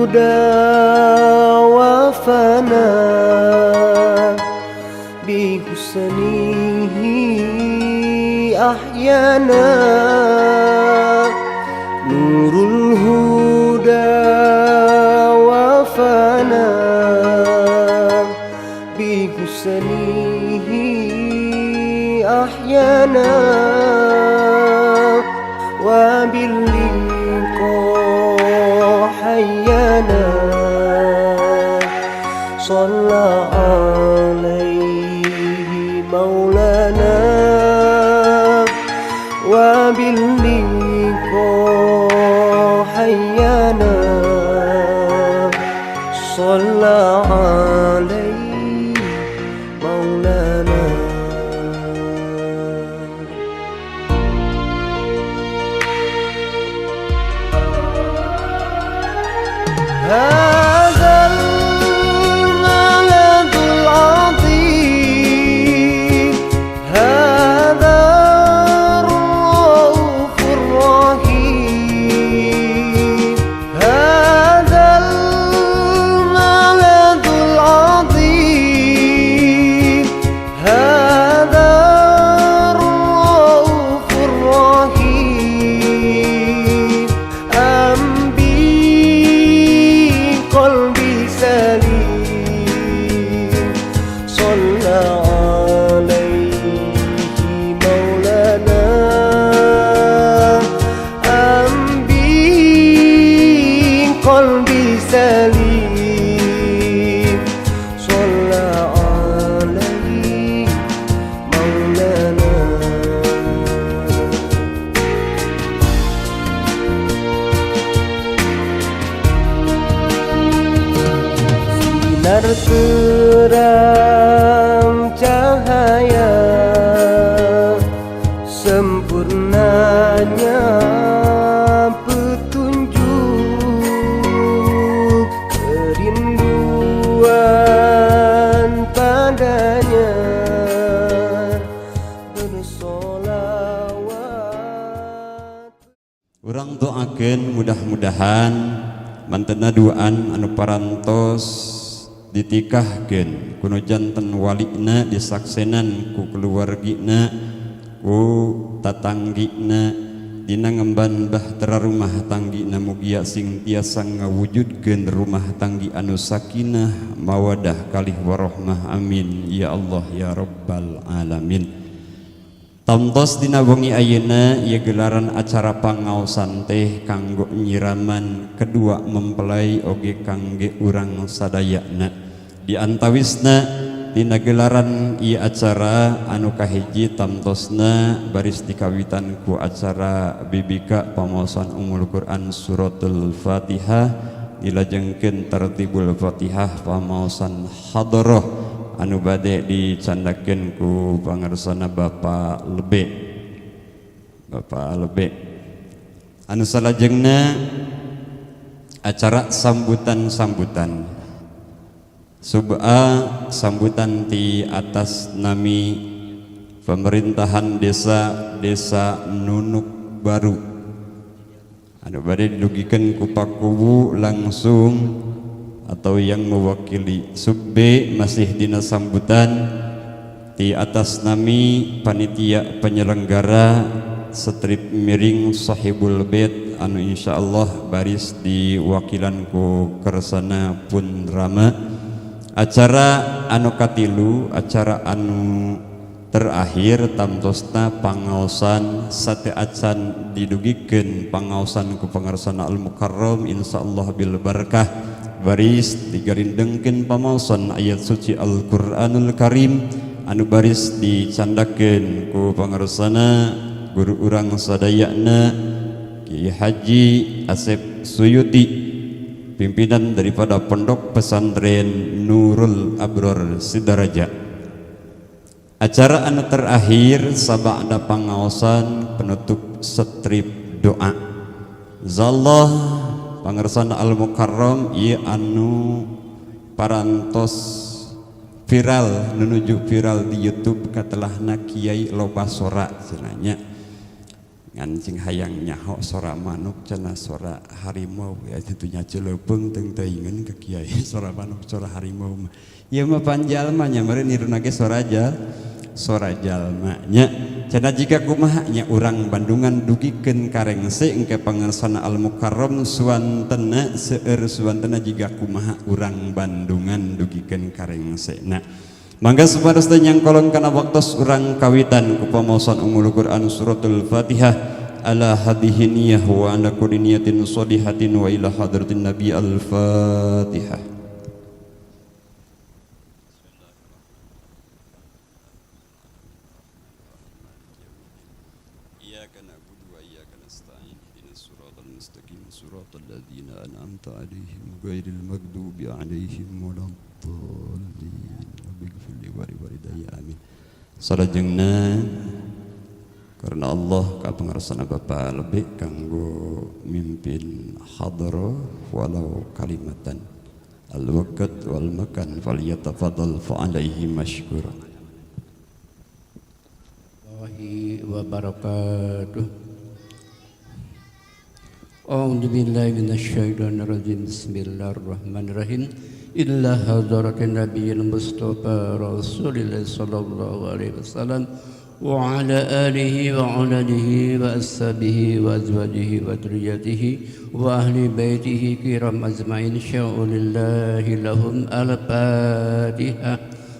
الهدى وفنا بحسنه أحيانا نور الهدى وفنا بحسنه أحيانا وباللقاء حيانا صلى عليه مولانا وباللقاء حيانا صلى عليه مولانا. هذا الملاذ العظيم هذا الرؤوف الرحيم هذا الملاذ العظيم هذا الرؤوف الرحيم أم بقلبي سليم صلى عليه مولانا أم بقلبي سليم صلى عليه مولانا. Sinar terang cahaya sempurnanya petunjuk kerinduan padanya bersolawat. Urang doakeun mudah-mudahan mantena duaan anu parantos ditikahkeun kuno janten walina disaksenan ku keluargina ku tatanggina dina ngemban bahtera rumah tanggina mugia sing tiasa ngawujudkeun rumah tanggi anu sakinah mawadah kalih warohmah, amin ya Allah ya rabbal alamin. Tamtos dina wengi ayeuna ieu gelaran acara pangaosan teh kanggo nyiraman kedua mempelai oge kangge urang sadayana. Di antawisna dina gelaran ieu acara anu kahiji tamtosna baris dikawitan ku acara BBK pamaosan Ummul Quran Suratul Fatihah dilajengkeun tartibul Fatihah pamaosan hadroh anu bade dicandakeun ku pangarsana Bapak Lebe. Bapak Lebe. Anu salajengna acara sambutan-sambutan. Sub'a sambutan ti atas nami pemerintahan desa Desa Nunuk Baru. Anu bade didugikeun ku Pak Kuwu langsung atau yang mewakili. Sub B masih dina sambutan di atas nami panitia penyelenggara strip miring Sahibul Bait anu insyaallah baris diwakilan ku kersana pun rama. Acara anu katilu, acara anu terakhir tamtosna pangaosan sate acan didugikeun pangaosan ku pangarsana Al Mukarram insyaallah bil barakah baris digarindengkeun pamaosan ayat suci Al-Qur'anul Karim anu baris dicandakeun ku pangarsana guru urang sadayana Kiai Haji Asep Suyuti, pimpinan daripada Pondok Pesantren Nurul Abror Sidaraja. Acara anu terakhir sabada pangaosan penutup strip doa. Zallah pangersana Al Mukarram ieu anu parantos viral menuju viral di YouTube katelahna Kiai loba sora cenah nya. Ngan cing hayang nyaho sora manuk cenah sora harimau ya tentunya celeupeng teu teuingeun ka kiai sora manuk sora harimau mah. Ieu mah panjalma nya meureun niruna ge sora sora jalma nya. Cenah jika kumaha nya urang Bandungan dugikeun ka rengse engke pangersana Al Mukarram suantena seueur suantena jiga kumaha urang Bandungan dugikeun ka rengse. Nah, mangga supados teh nyangkolong kana waktos urang kawitan ku pamaosan Ummul Quran suratul Fatihah ala hadhihi niyah wa ala kulli niyatin sholihatin wa ila hadratin Nabi. Al-Fatihah. إياك نعبد وإياك نستعين اهدنا الصراط المستقيم صراط الذين أنعمت عليهم غير المغضوب عليهم ولا الضالين رب اغفر لي ولوالدي آمين. Salajengna karena Allah ka pangarsana Bapak lebih kanggo mimpin hadroh walau kalimatan al-waqt wal makan falyatafadhal fa alaihi mashkura. Allahi wabarakatuh. A'udzu billahi minasyaitonir rajim. Bismillahirrahmanirrahim. Illa hadratin nabiyil mustafa rasulillah sallallahu alaihi wasallam wa ala alihi wa alihi wa ashabihi wa azwajihi wa dzurriyyatihi wa ahli baitihi kiram ajmain sya'ulillahi lahum. Al-Fatihah.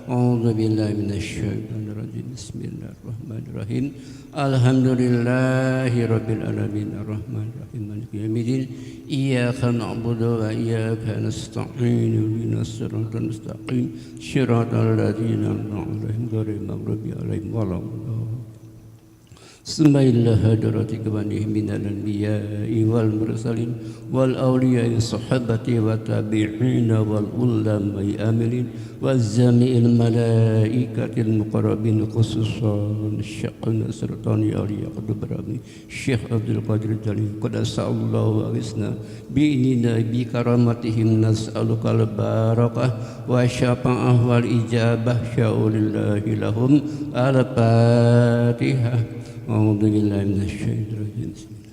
A'udzu billahi minasyaitonir rajim. Bismillahirrahmanirrahim. Alhamdulillahi rabbil alamin arrahmanir rahim maliki yaumiddin. Iyyaka na'budu wa iyyaka nasta'in ihdinas siratal mustaqim siratal ladzina an'amta 'alaihim ghairil maghdubi 'alaihim waladdallin. ثم إلى حضرة إخوانه من الأنبياء والمرسلين والأولياء الصحابة والتابعين والعلماء العاملين والجميع الملائكة المقربين خصوصا الشيخ السلطان أولياء قطب الشيخ عبد القادر الجيلاني قدس الله وأغثنا بإذننا بكرامتهم نسألك البركة والشفاعة والإجابة شاء لله لهم. الفاتحة. أعوذ بالله من الشيطان الرجيم. بسم الله.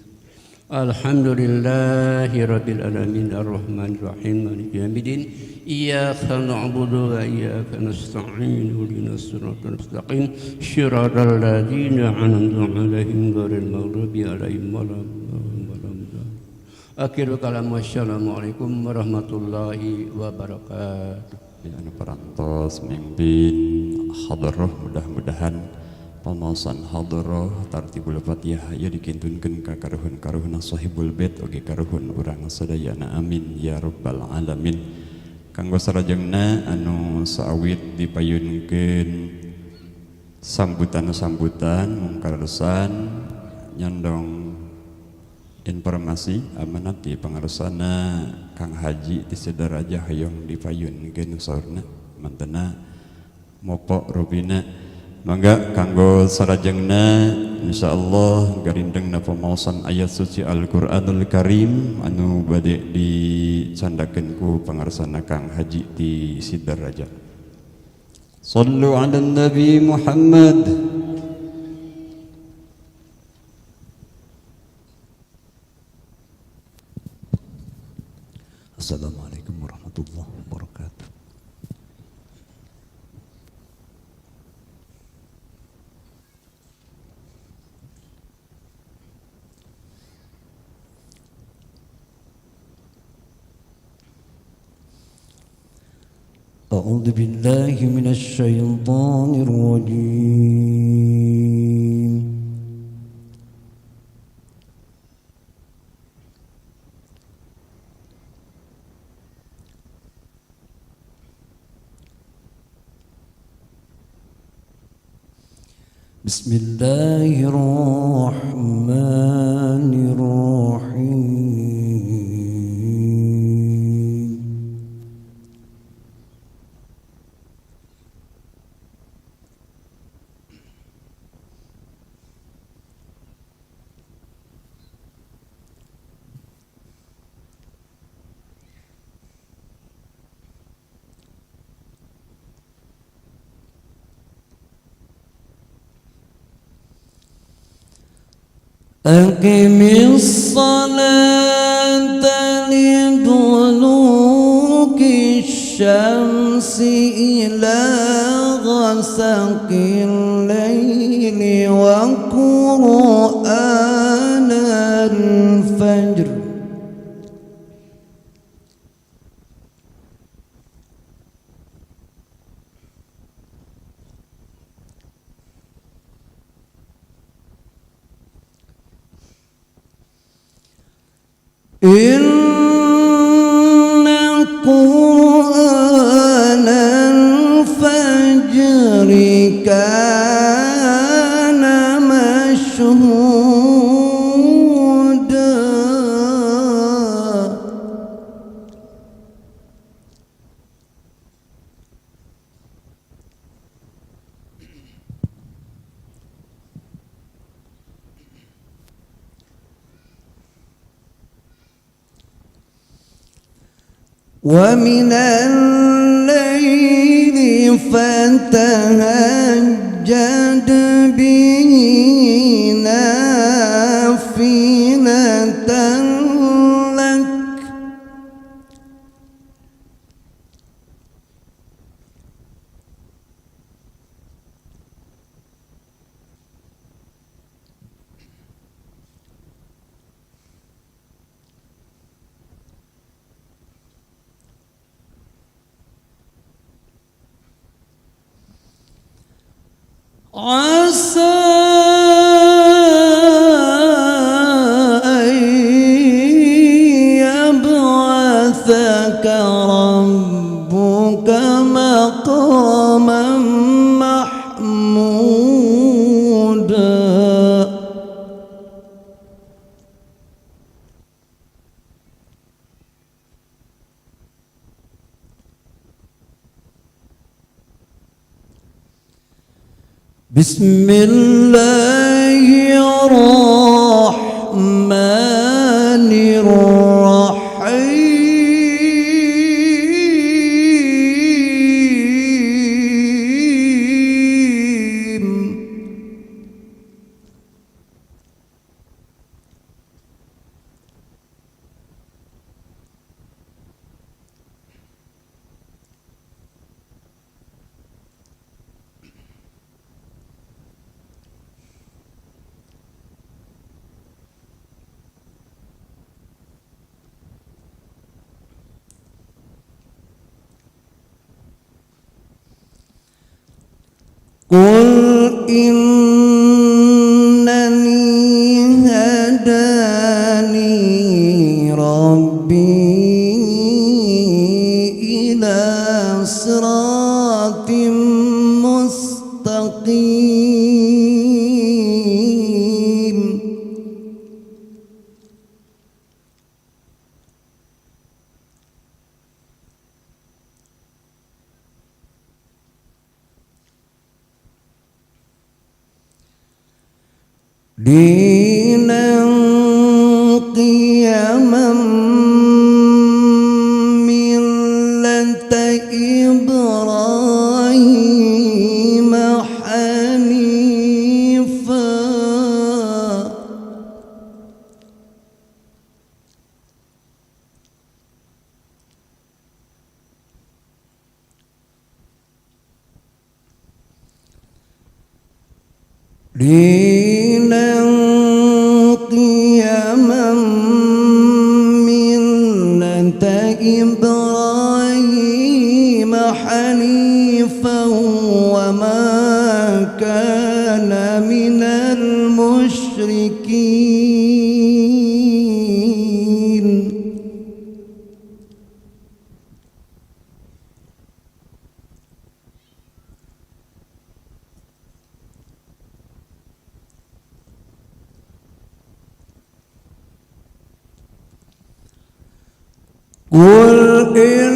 الحمد لله رب العالمين الرحمن الرحيم مالك يوم الدين إياك نعبد وإياك نستعين اهدنا الصراط المستقيم صراط الذين أنعمت عليهم غير المغضوب عليهم ولا الضالين. Akhir kalam, wassalamualaikum warahmatullahi wabarakatuh. Ya, anu parantos mimpin hadroh mudah-mudahan pamaosan hadroh tartibul Fatihah ya dikintunkeun ka karuhun-karuhunna sahibul bait oge karuhun urang sadayana, amin ya rabbal alamin. Kanggo sarajengna anu saawit dipayunkeun sambutan-sambutan mungkarsan nyandong informasi amanat di pangarsana Kang Haji di Sidaraja hoyong dipayunkeun saurna mantena mopo rupina. Mangga kanggo sarajengna insyaallah garindengna pamaosan ayat suci Al-Qur'anul Karim anu bade dicandakeun ku pangarsana Kang Haji di Sidaraja. Sallu ala Nabi Muhammad. Assalamualaikum warahmatullahi wabarakatuh. أعوذ بالله من الشيطان الرجيم. بسم الله الرحمن الرحيم. أقم الصلاة لدلوك الشمس إلى غسق الليل وقرآن الفجر إن قرآن الفجر كان مشهودا. ومن الليل فتهجد به نافلة لك عسى أن يبعثك ربك مقاما محمودا. بسم الله الرحمن الرحيم. قل إنني هداني ربي إلى صراط مستقيم دينا قيما ملة إبراهيم حنيفا دينا قيما ملة إبراهيم حنيفا وما كان من المشركين. قل إن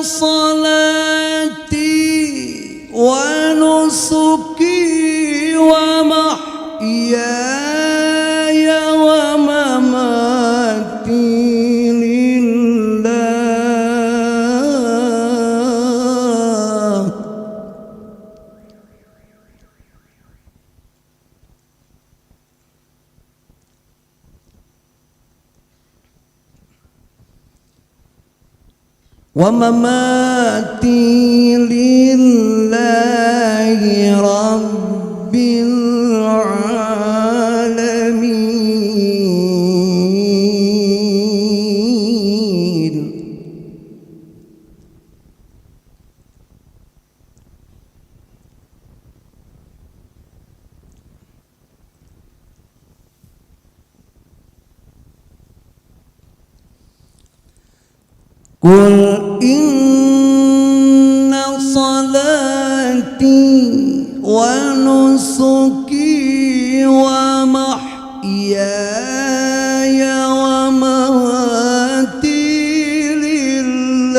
صلاتي ونسكي ومحياي ومماتي لله ومماتي لله رب العالمين. قل إن صلاتي ونسكي ومحياي ومماتي لله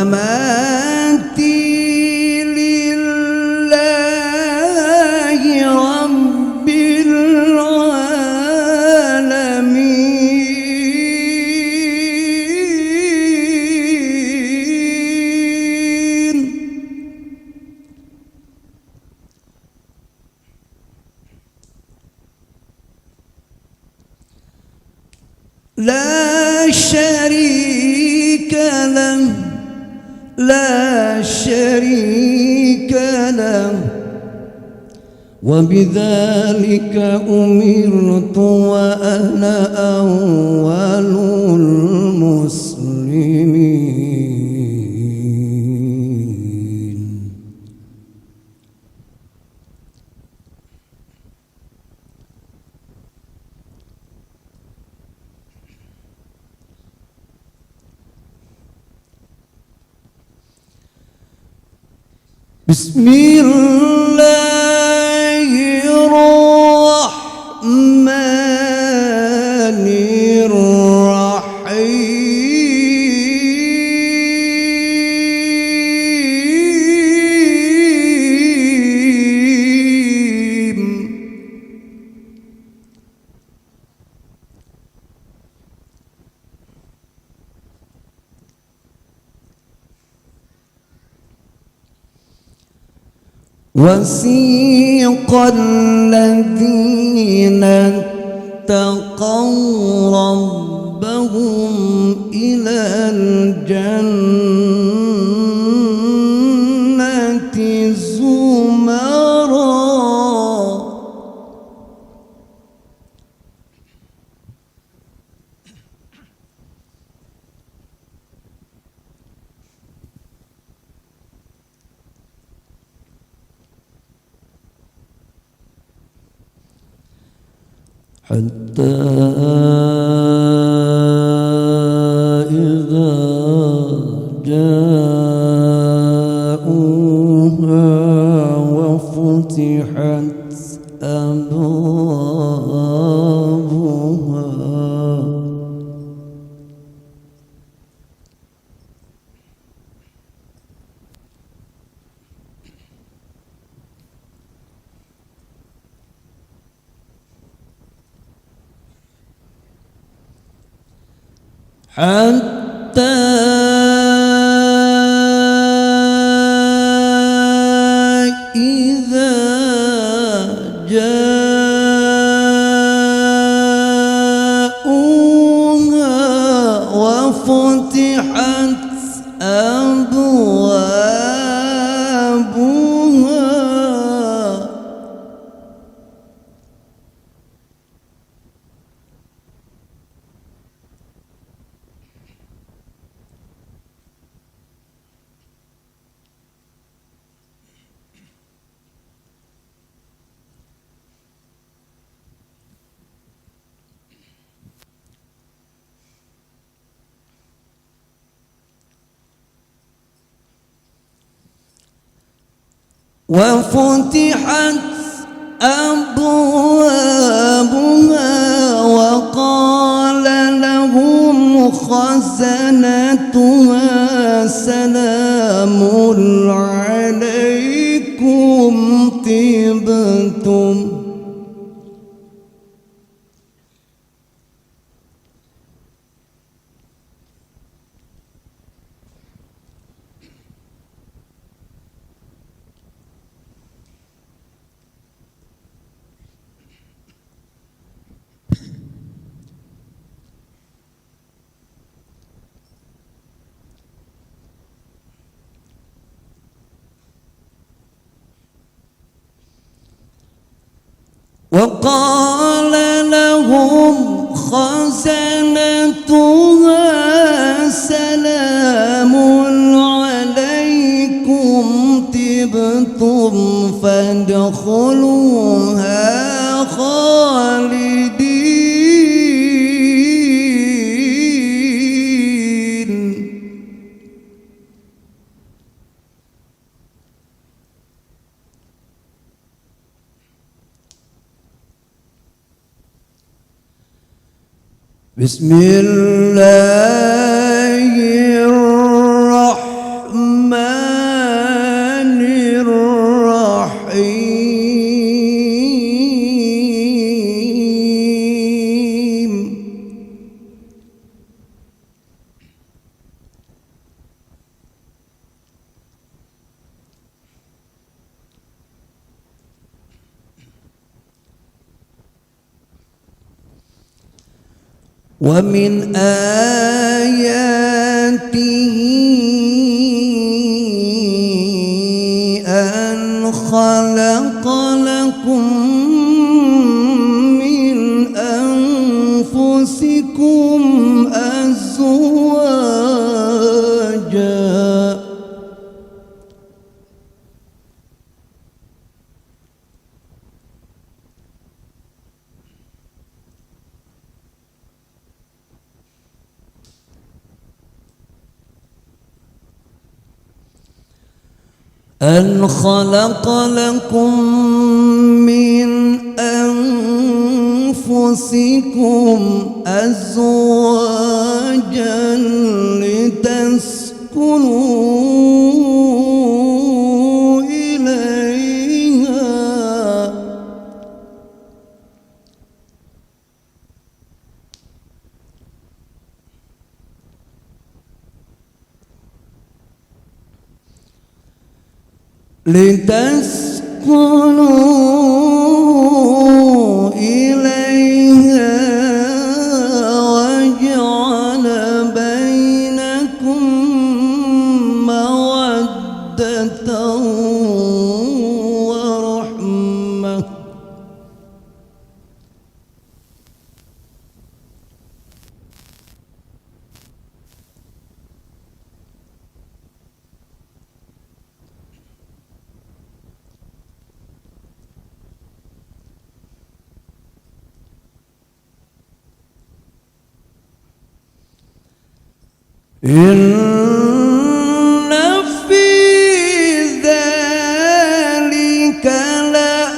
ومماتي لله رب العالمين. لا شريك له، لا شريك له، وبذلك أمرت وأنا أول المسلمين. بسم الله الرحمن الرحيم. وسيق الذين اتقوا ربهم إلى الجنة زمرا حتى إذا جاءوها وفتحت أبوابها حتى إذا جاءوها وفتحت أبوابها وفتحت أبوابها وقال لهم خزنتها سلام عليكم طبتم. وقال لهم خزنتها سلام عليكم طبتم فادخلوها خالدين. بسم الله الرحمن الرحيم. ومن آياته أن خلق لكم من أنفسكم أزواجا أن خلق لكم من أنفسكم أزواجا لتسكنوا إليها لتسكنوا إليها وجعل بينكم مودة ورحمة. إن في ذلك لآيات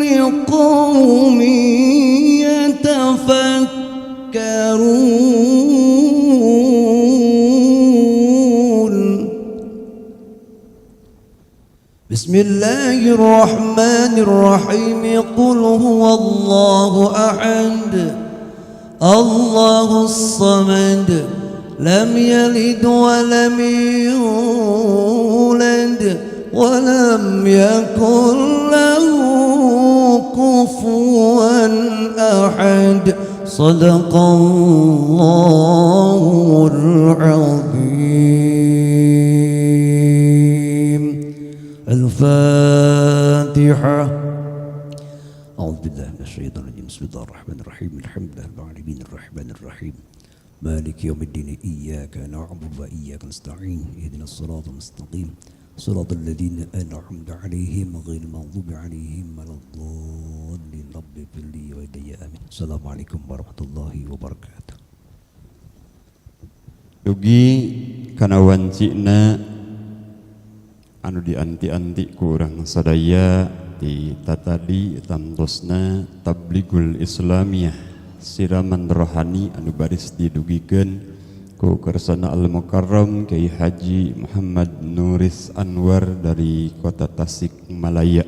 لقوم يتفكرون. بسم الله الرحمن الرحيم. قل هو الله أحد الله الصمد لم يلد ولم يولد ولم يكن له كفوا أحد. صدق الله العظيم. الفاتحة. أعوذ بالله من الشيطان الرجيم. بسم الله الرحمن الرحيم. الحمد لله رب العالمين الرحمن الرحيم مالك يوم الدين إياك نعبد وإياك نستعين اهدنا الصراط المستقيم صراط الذين أنعمت عليهم غير المغضوب عليهم ولا الضالين. رب اغفر لي وإلي آمين. السلام عليكم ورحمة الله وبركاته. Dugi kana wancina anu dianti-anti ku urang sadaya di tatadi tantosna Tabligul Islamiyah siraman rohani anu baris didugikeun ku kersana Al-Mukarram Kiai Haji Muhammad Nuris Anwar dari Kota Tasikmalaya.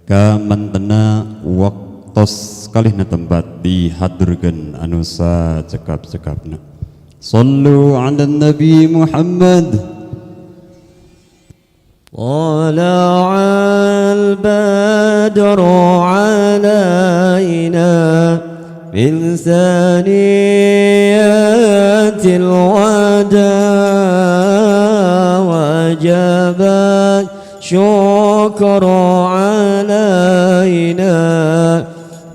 Ka mantena waktos kalihna tempat dihaturkeun anu sacekap-cekapna. Sallu ala Nabi Muhammad. طلع البدر علينا من ثنيات الوداع وجب الشكر شكر علينا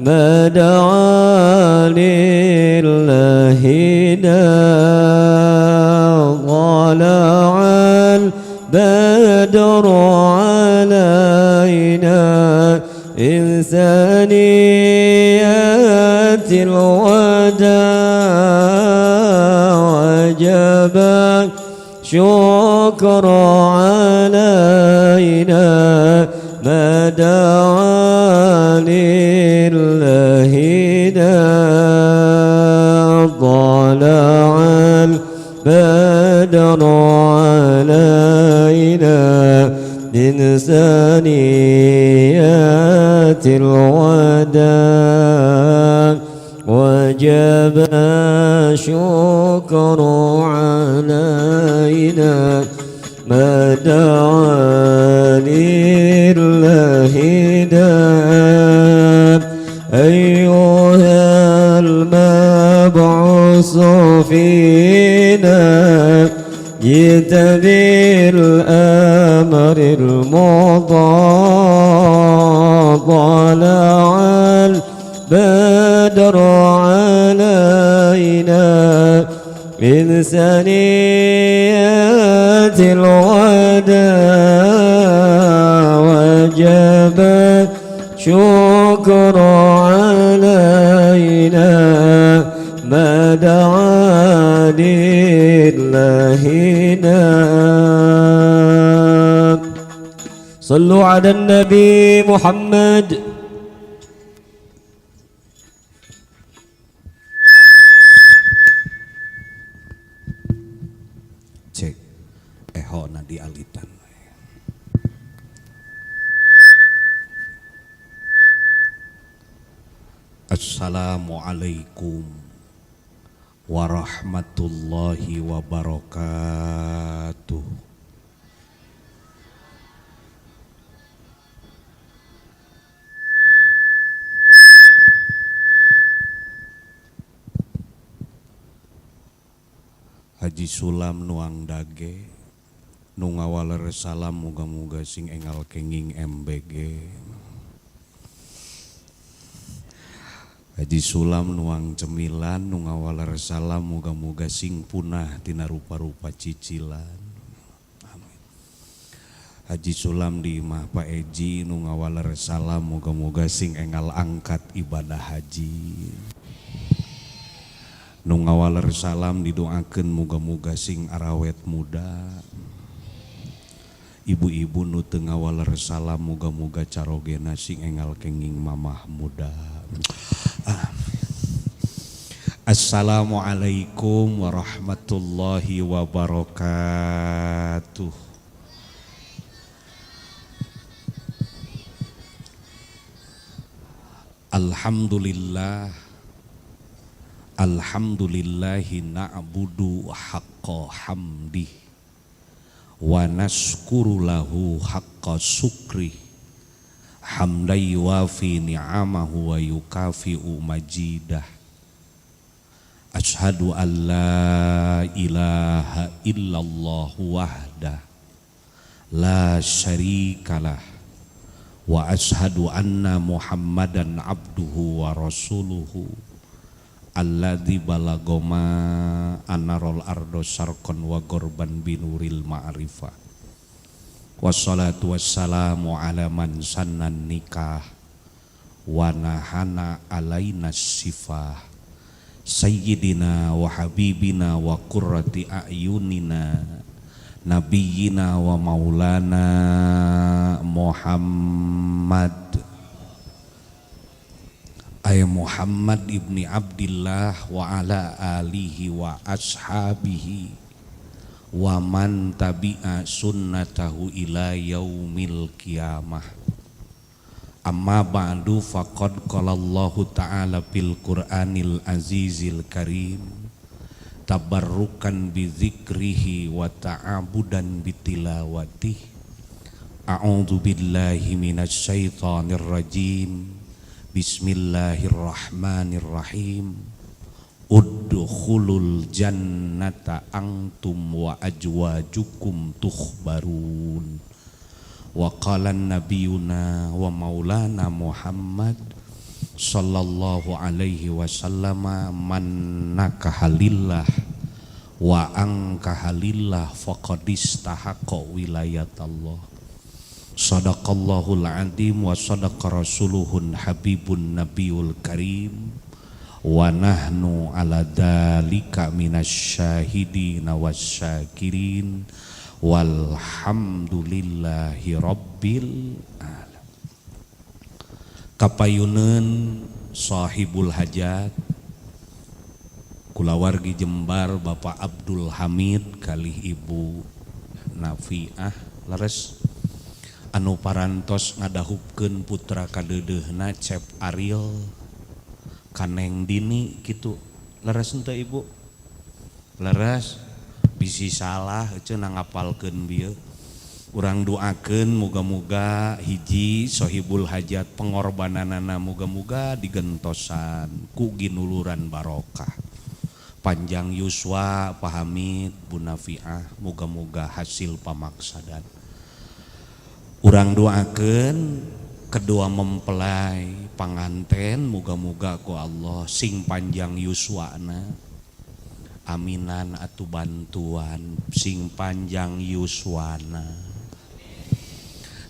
ما دعا لله طلع البدر علينا من ثنيات الوداع وجب شكر علينا ما دعا لله طلع البدر علينا من ثنيات الوداع وجب شكر علينا ما دعا لله أيها المبعوث فينا جئت بالأمر المضى طلع البدر علينا من ثنيات الوداع وجب شكر علينا ما دعا لله. صلوا على النبي محمد. Cek ehona dialitan. Assalamualaikum warahmatullahi wabarakatuh. Haji Sulam nuang dage nu ngawaler salam muga-muga sing engal kenging MBG. Haji Sulam nuang cemilan nu ngawaler salam muga-muga sing punah tina rupa-rupa cicilan. Amin. Haji Sulam di imah Pak Eji nu ngawaler salam muga-muga sing engal angkat ibadah haji. Nu ngawaler salam didoakeun muga-muga sing arawet muda. Ibu-ibu nu teu ngawaler salam muga-muga carogena sing engal kenging mamah muda. Assalamualaikum warahmatullahi wabarakatuh. Alhamdulillah. Alhamdulillahi na'budu haqqa hamdih wa naskuru lahu haqqa syukrih hamdan yuwafi ni'amahu wa yukafi'u majidah. Ashhadu an la ilaha illallah wahdah la syarikalah wa ashhadu anna muhammadan abduhu wa rasuluhu alladzi balagoma anarol ardo sarkon wa gorban binuril ma'rifah. Wassalatu wassalamu ala man sannan nikah wa nahana alaina sifah sayyidina wa habibina wa qurrati a'yunina nabiyina wa maulana Muhammad ay Muhammad ibni Abdillah wa ala alihi wa ashabihi wa man tabi'a sunnatahu ila yaumil qiyamah. Amma ba'du faqad qala Allahu ta'ala fil Qur'anil azizil karim tabarrukan bi dzikrihi wa ta'abudan bi tilawatihi. A'udzu billahi minasyaitonir rajim. Bismillahirrahmanirrahim. Udkhulul jannata antum wa ajwajukum tukhbarun. Wa qala nabiyuna wa maulana Muhammad sallallahu alaihi wasallam man nakahalillah wa angkahalillah faqad istahaqqa wilayat Allah. Sadaqallahul azim wa sadaqa rasuluhun habibun nabiyul karim wa nahnu ala dalika minasyahidina wasyakirin walhamdulillahi rabbil alamin. Kapayuneun sahibul hajat kulawargi Jembar Bapak Abdul Hamid kalih Ibu Nafiah leres anu parantos ngadahupkeun putra kadeudeuhna Cep Ariel kaneng Dini kitu leres henteu Ibu leres bisi salah cenah ngapalkeun bieu. Urang doakeun muga-muga hiji sohibul hajat pengorbananana muga-muga digentosan ku ginuluran barokah panjang yuswa Pak Hamid Bu Nafiah muga-muga hasil pamaksadan. Urang doakeun kedua mempelai panganten muga-muga ku Allah sing panjang yuswana, aminan atuh bantuan sing panjang yuswana,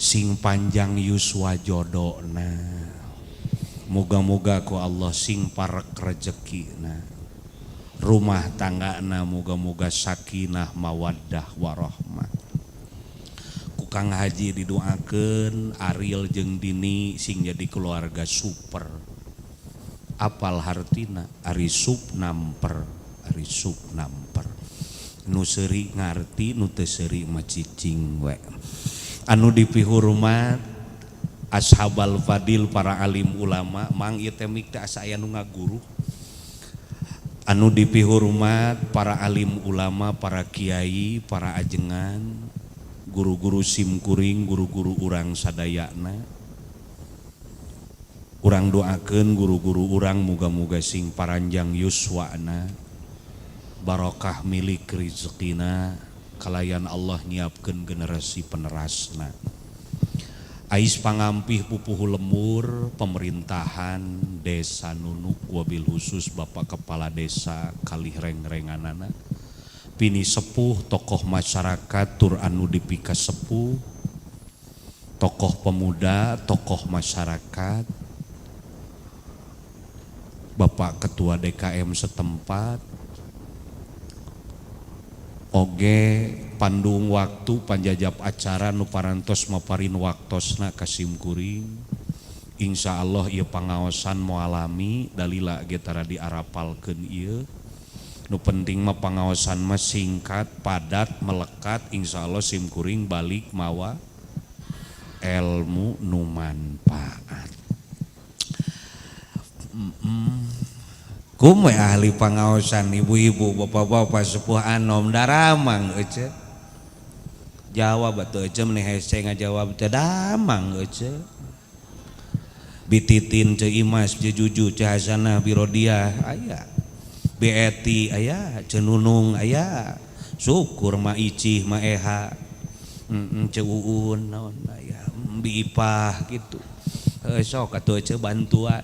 sing panjang yuswa jodona, muga-muga ku Allah sing parek rezekina, rumah tanggana muga-muga sakinah mawaddah warahmah. Ku Kang Haji didoakeun Ariel jeung Dini sing jadi keluarga super. Apal hartina ari sup namper, ari sup namper. Nu seuri ngarti, nu teu seuri mah cicing we. Anu dipihormat ashabal fadil para alim ulama mang ieu teh mik teh asa aya nu ngaguru. Anu dipihormat para alim ulama, para kiai, para ajengan, guru-guru simkuring, guru-guru urang sadayana. Urang doakeun guru-guru urang muga-muga sing paranjang yuswana, barokah milik rezekina, kalayan Allah nyiapkeun generasi penerasna. Ais pangampih pupuhu lemur pemerintahan desa Nunuk wabil khusus Bapak Kepala Desa kalih reng-renganana, pini sepuh tokoh masyarakat tur anu dipika sepuh, tokoh pemuda, tokoh masyarakat, Bapak Ketua DKM setempat, oge pandung waktu panjajab acara nu parantos maparin waktosna ka simkuring. Insya Allah ieu pangaosan moalami dalila ge tara diarapalkeun ieu. Nu penting mah pangaosan mah singkat, padat, melekat. Insya Allah simkuring balik mawa ilmu nu manfaat. Kumaha ahli pangaosan ibu-ibu, bapak-bapak, sepuh anom daramang ece. Jawab atuh ece meni hese ngajawab teh damang ece. Bititin ce Imas, ce Juju, ce Hasanah, Birodiah aya. Bieti aya, ce Nunung aya. Syukur ma Icih, ma Eha. Ce Uun naon aya, Bi Ipah gitu. Sok atuh ece bantuan.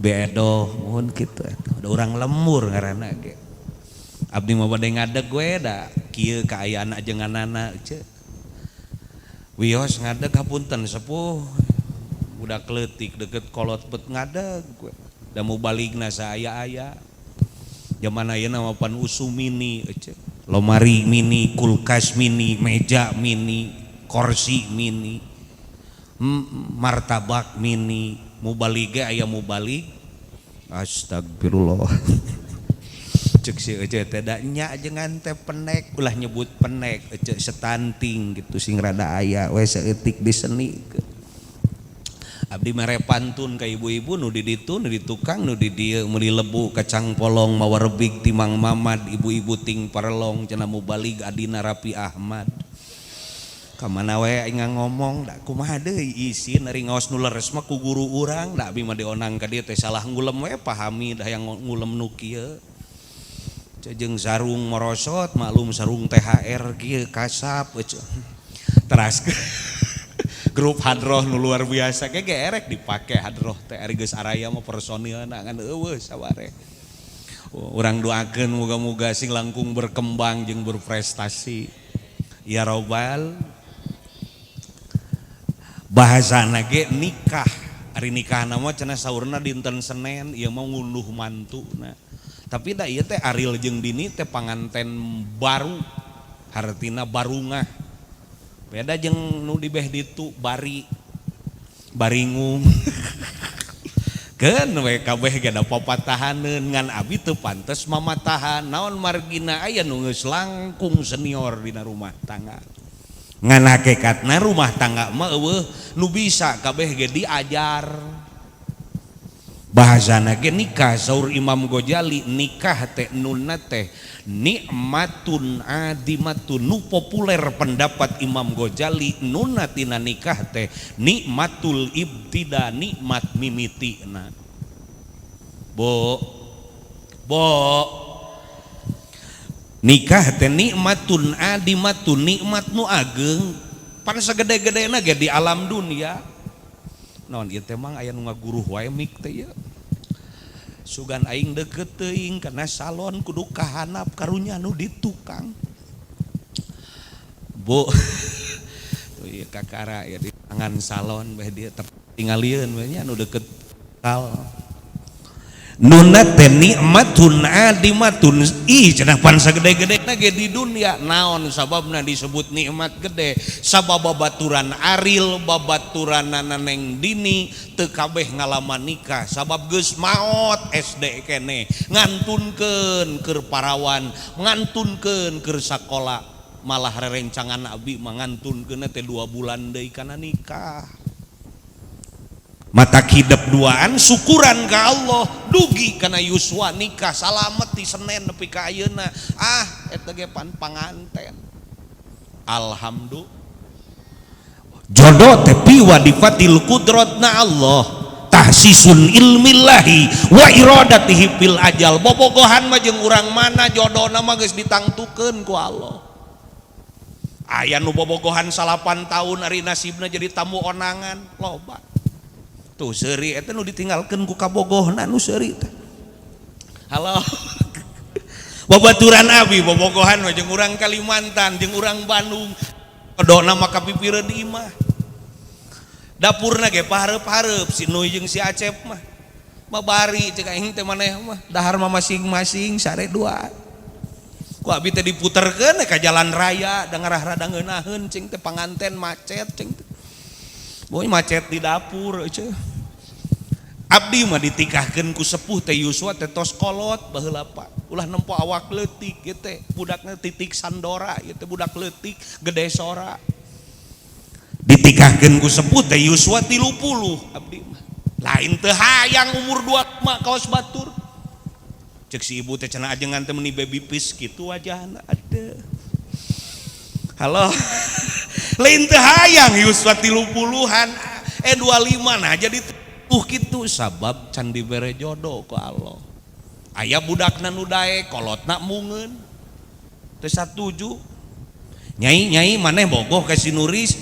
Beedoh mohon kitu atuh. Da urang lemur ngaranna ge. Abdi mah bade ngadeg we da kieu kaayaan ajenganana ce. Wios ngadeg hapunten sepuh. Budak leutik deket kolot bet ngadeg we. Da mau baligna saaya-aya. Zaman ayeuna mah pan usum mini ece. Lomari mini, kulkas mini, meja mini, kursi mini, martabak mini, mubalig ge aya mubalig. Astagfirullah. Cek si ece teh da nya jangan teh penek, ulah nyebut penek, ece setanting gitu sing rada aya we saeutik diseni. Abdi mere pantun ka ibu-ibu nu di ditu, nu di tukang, nu di dieu, meuli lebu kacang polong mawa rebig timang mamad, ibu-ibu ting parelong cenah mubalig adina Rapi Ahmad. Kamana we aing ngomong da kumaha deui isin ari ngaos nu leres mah ku guru urang da abi mah dionang ka dieu teh salah ngulem we pahami da hayang ngulem nu kieu. Jeung sarung morosot maklum sarung THR kieu kasap. Teras grup hadroh nu luar biasa ge erek dipake hadroh teh, ari geus araya mah personilna ngan euweuh saware. Urang doakeun moga-moga sing langkung berkembang jeung berprestasi. Ya robbal, bahasana ge nikah. Ari nikah mah cenah saurna dinten Senen, ieu mah ngunduh mantuna. Tapi da ieu teh Aril jeung Dini teh panganten baru, hartina barungah. Beda jeung nu dibeh ditu bari baringung. Keun we kabeh ge da papatahaneun, ngan abi teu pantes mamatahan naon margina aya nu geus langkung senior dina rumah tangga. Ngan hakikatna rumah tangga mah euweuh nu bisa, kabeh ge diajar. Bahasana ge nikah, saur Imam Ghazali, nikah teh nunna teh nikmatun adimatun. Nu populer pendapat Imam Ghazali, nunna tina nikah teh nikmatul ibtida, nikmat mimitina. Bo, bo, nikah teh nikmatun adimatun, nikmat nu ageng pan sagede-gedena ge di alam dunia. Naon ieu teh mang aya nu ngaguruh wae mik teh ieu. Sugan aing deukeut teuing kana salon kudu kahanap karunya nu di tukang. Bu. Tuh ieu kakara ya di tangan salon beh dia tertinggalieun we nya nu deukeut kal. Nuna teh nikmatun adimatun, ih cenah pan sagede-gedena ge di dunia. Naon sababna disebut nikmat gede? Sabab babaturan Aril, babaturan Neng Dini teu kabeh ngalaman nikah, sabab geus maot SD kene, ngantunkeun keur parawan, ngantunkeun keur sakola. Malah rerencangan abi mah ngantunkeun teh 2 bulan deui kana nikah. Mata hidep duaan syukuran ka Allah dugi kana yuswa nikah salamet di Senin nepi ka ayeuna. Ah eta ge pan panganten. Alhamdulillah. Jodoh teh piwa difatil kudrotna Allah, tahsisun ilmillahi wa iradatihi fil ajal. Bobogohan mah jeung urang mana jodohna mah geus ditangtukeun ku Allah. Aya nu bobogohan 8 tahun ari nasibna jadi tamu onangan loba. Tuh seuri eta nu ditinggalkeun ku kabogohna nu seuri teh. Halo. Babaturan abi bobogohan mah jeung urang Kalimantan jeung urang Bandung. Kodona mah kapipireun di imah. Dapurna ge pahareup-hareup si Nuy jeung si Acep mah. Babari cek aing teh maneh mah dahar mah masing-masing sare dua. Ku abi teh diputerkeun ka jalan raya da ngarah rada ngeunaheun cing teh panganten macet cing teh. Boy macet di dapur eueuh. Abdi mah ditikahkeun ku sepuh teh yuswa teh tos kolot baheula Pak. Ulah nempo awak leutik ieu teh budakna titik sandora ieu teh budak leutik gede sora. Ditikahkeun ku sepuh teh yuswa 30 abdi mah. Lain teu hayang umur 2 mah kaos batur. Cek si ibu teh cenah ajengan teh meuni baby face kitu wajahna aduh. Halo. Lain teu hayang yuswa 30-an 25 nah jadi kitu sabab can dibere jodoh ku Allah. Aya budakna nu daek kolotna mungeun. Teu satuju. Nyai nyai maneh bogoh ka si Nuris.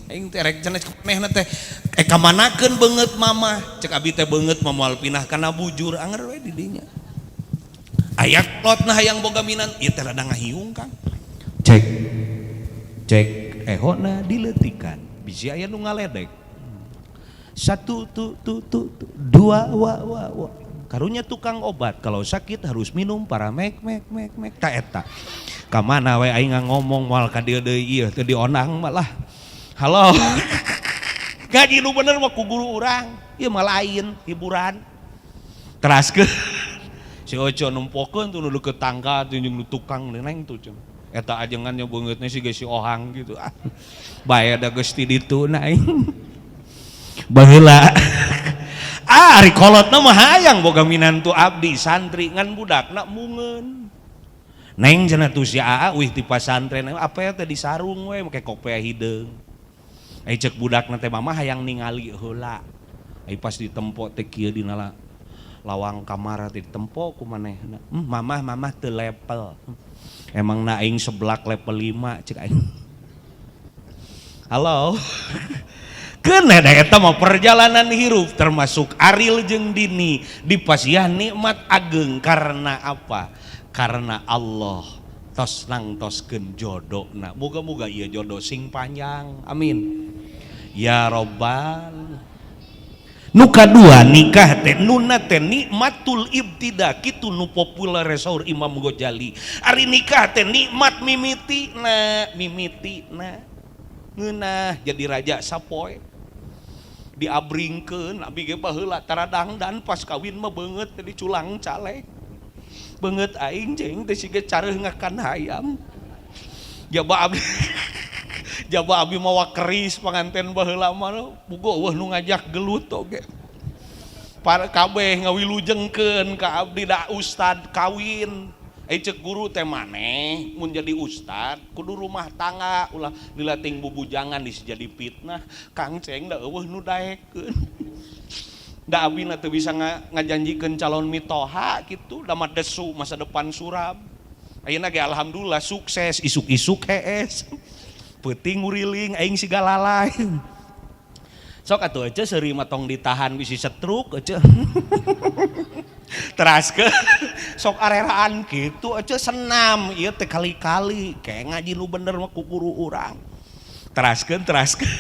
Aing teh rek cenah manehna teh kamanakeun beungeut mamah. Cek abi teh beungeut mah moal pinah kana bujur anger we di dinya. Aya kolotna hayang boga minan ieu teh rada ngahiung Kang. Cek. Cek ehona dileutikan bisi aya nu ngaledek. 1 tu tu tu tu 2 wa wa wa. Karunya tukang obat kalau sakit harus minum paramek mek mek mek ta eta. Ka mana we aing ngomong moal ka dieu deui ieu teu dionang malah. Halo. Ngaji nu bener mah ku guru urang. Ieu mah lain hiburan. Teraskeun. Si Oco nempokeun tuh nu deukeut tangga tuh jeung nu tukang neng tuh jeung. Eta ajengannya beungeutna si geus si Ohang gitu. Ah. Bae da geus ti ditu na aing. Baheula. Ah ari kolotna mah hayang boga minantu abdi santri ngan budakna mungeun. Neng cenah tuh si Aa wih ti pasantren apa teh di sarung we make kopea hideung. Ai cek budakna teh mama hayang ningali heula. Ai pas ditempo teh kieu dina lawang kamar teh ditempo ku manehna. Mamah mamah teu level. Emang na aing seblak level 5 cek aing. Halo. Keun eta mah perjalanan hirup, termasuk Aril jeung Dini dipasihan nikmat ageng karena apa? Karena Allah tos nangtoskeun jodona. Moga-moga ieu jodoh sing panjang. Amin. Ya robbal. Nu kadua, nikah teh nuna teh nikmatul ibtida, kitu nu populer saur Imam Ghazali. Ari nikah teh nikmat mimiti na, mimiti na ngeunah jadi raja sapoe. Diabringkeun abi ge baheula tara dangdan, pas kawin mah beungeut teh diculang calek. Beungeut aing jeung teh siga careuh ngakan hayam. Jaba abi, jaba abi mawa keris panganten baheula mah, bugo euweuh nu ngajak gelut oge. Para kabeh ngawilujengkeun ka abdi, da ustad kawin. Eh, cek guru teh, maneh mun jadi ustad kudu rumah tangga, ulah dilating bubujangan dis jadi fitnah. Kang Ceng, da euweuh nu daekeun. Da abi na teu bisa ngajanjikeun calon mitoha kitu, da mah desu masa depan suram. Ayeuna ge alhamdulillah sukses, isuk-isuk hees. Peuting nguriling aing siga lalay. Sok atuh ece, seuri mah tong ditahan, bisi setruk ece. Teraskeun sok areraan kitu ece, senam ieu teh kali-kali kayak ngaji nu bener mah ku guru urang. Teraskeun, teraskeun.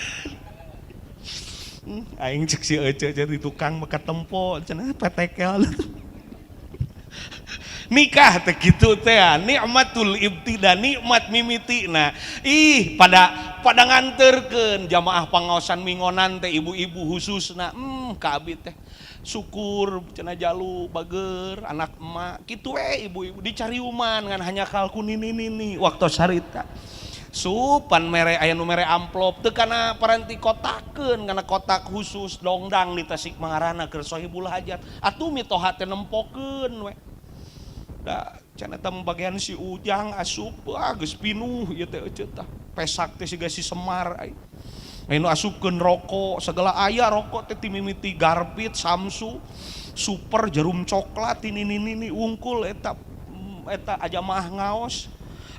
Aing cek si ece jadi tukang mah katempo cenah petekel. Nikah teh kitu teh, nikmatul ibtida, nikmat mimiti. Nah, ih, pada pada nganterkeun jamaah pangaosan mingonan teh, ibu-ibu khususna, ka abi teh syukur cenah, jalu bager anak emak kitu we. Ibu-ibu dicariuman ngan hanya kalku nini nini waktu sarita supan mere, aya nu mere amplop teu kana paranti kotakeun kana kotak khusus dongdang di Tasik mangarana keur sohibul hajat. Atuh mitoha teh nempokeun we, da cenah eta bagian si Ujang asup, ah geus pinuh ieu teh ece tah, pesak teh siga si Semar ai. Anu asupkeun rokok segala aya, rokok teh timimiti Garpit, Samsu, Super, jarum coklat, ini ini ini wungkul eta eta aja mah ngaos.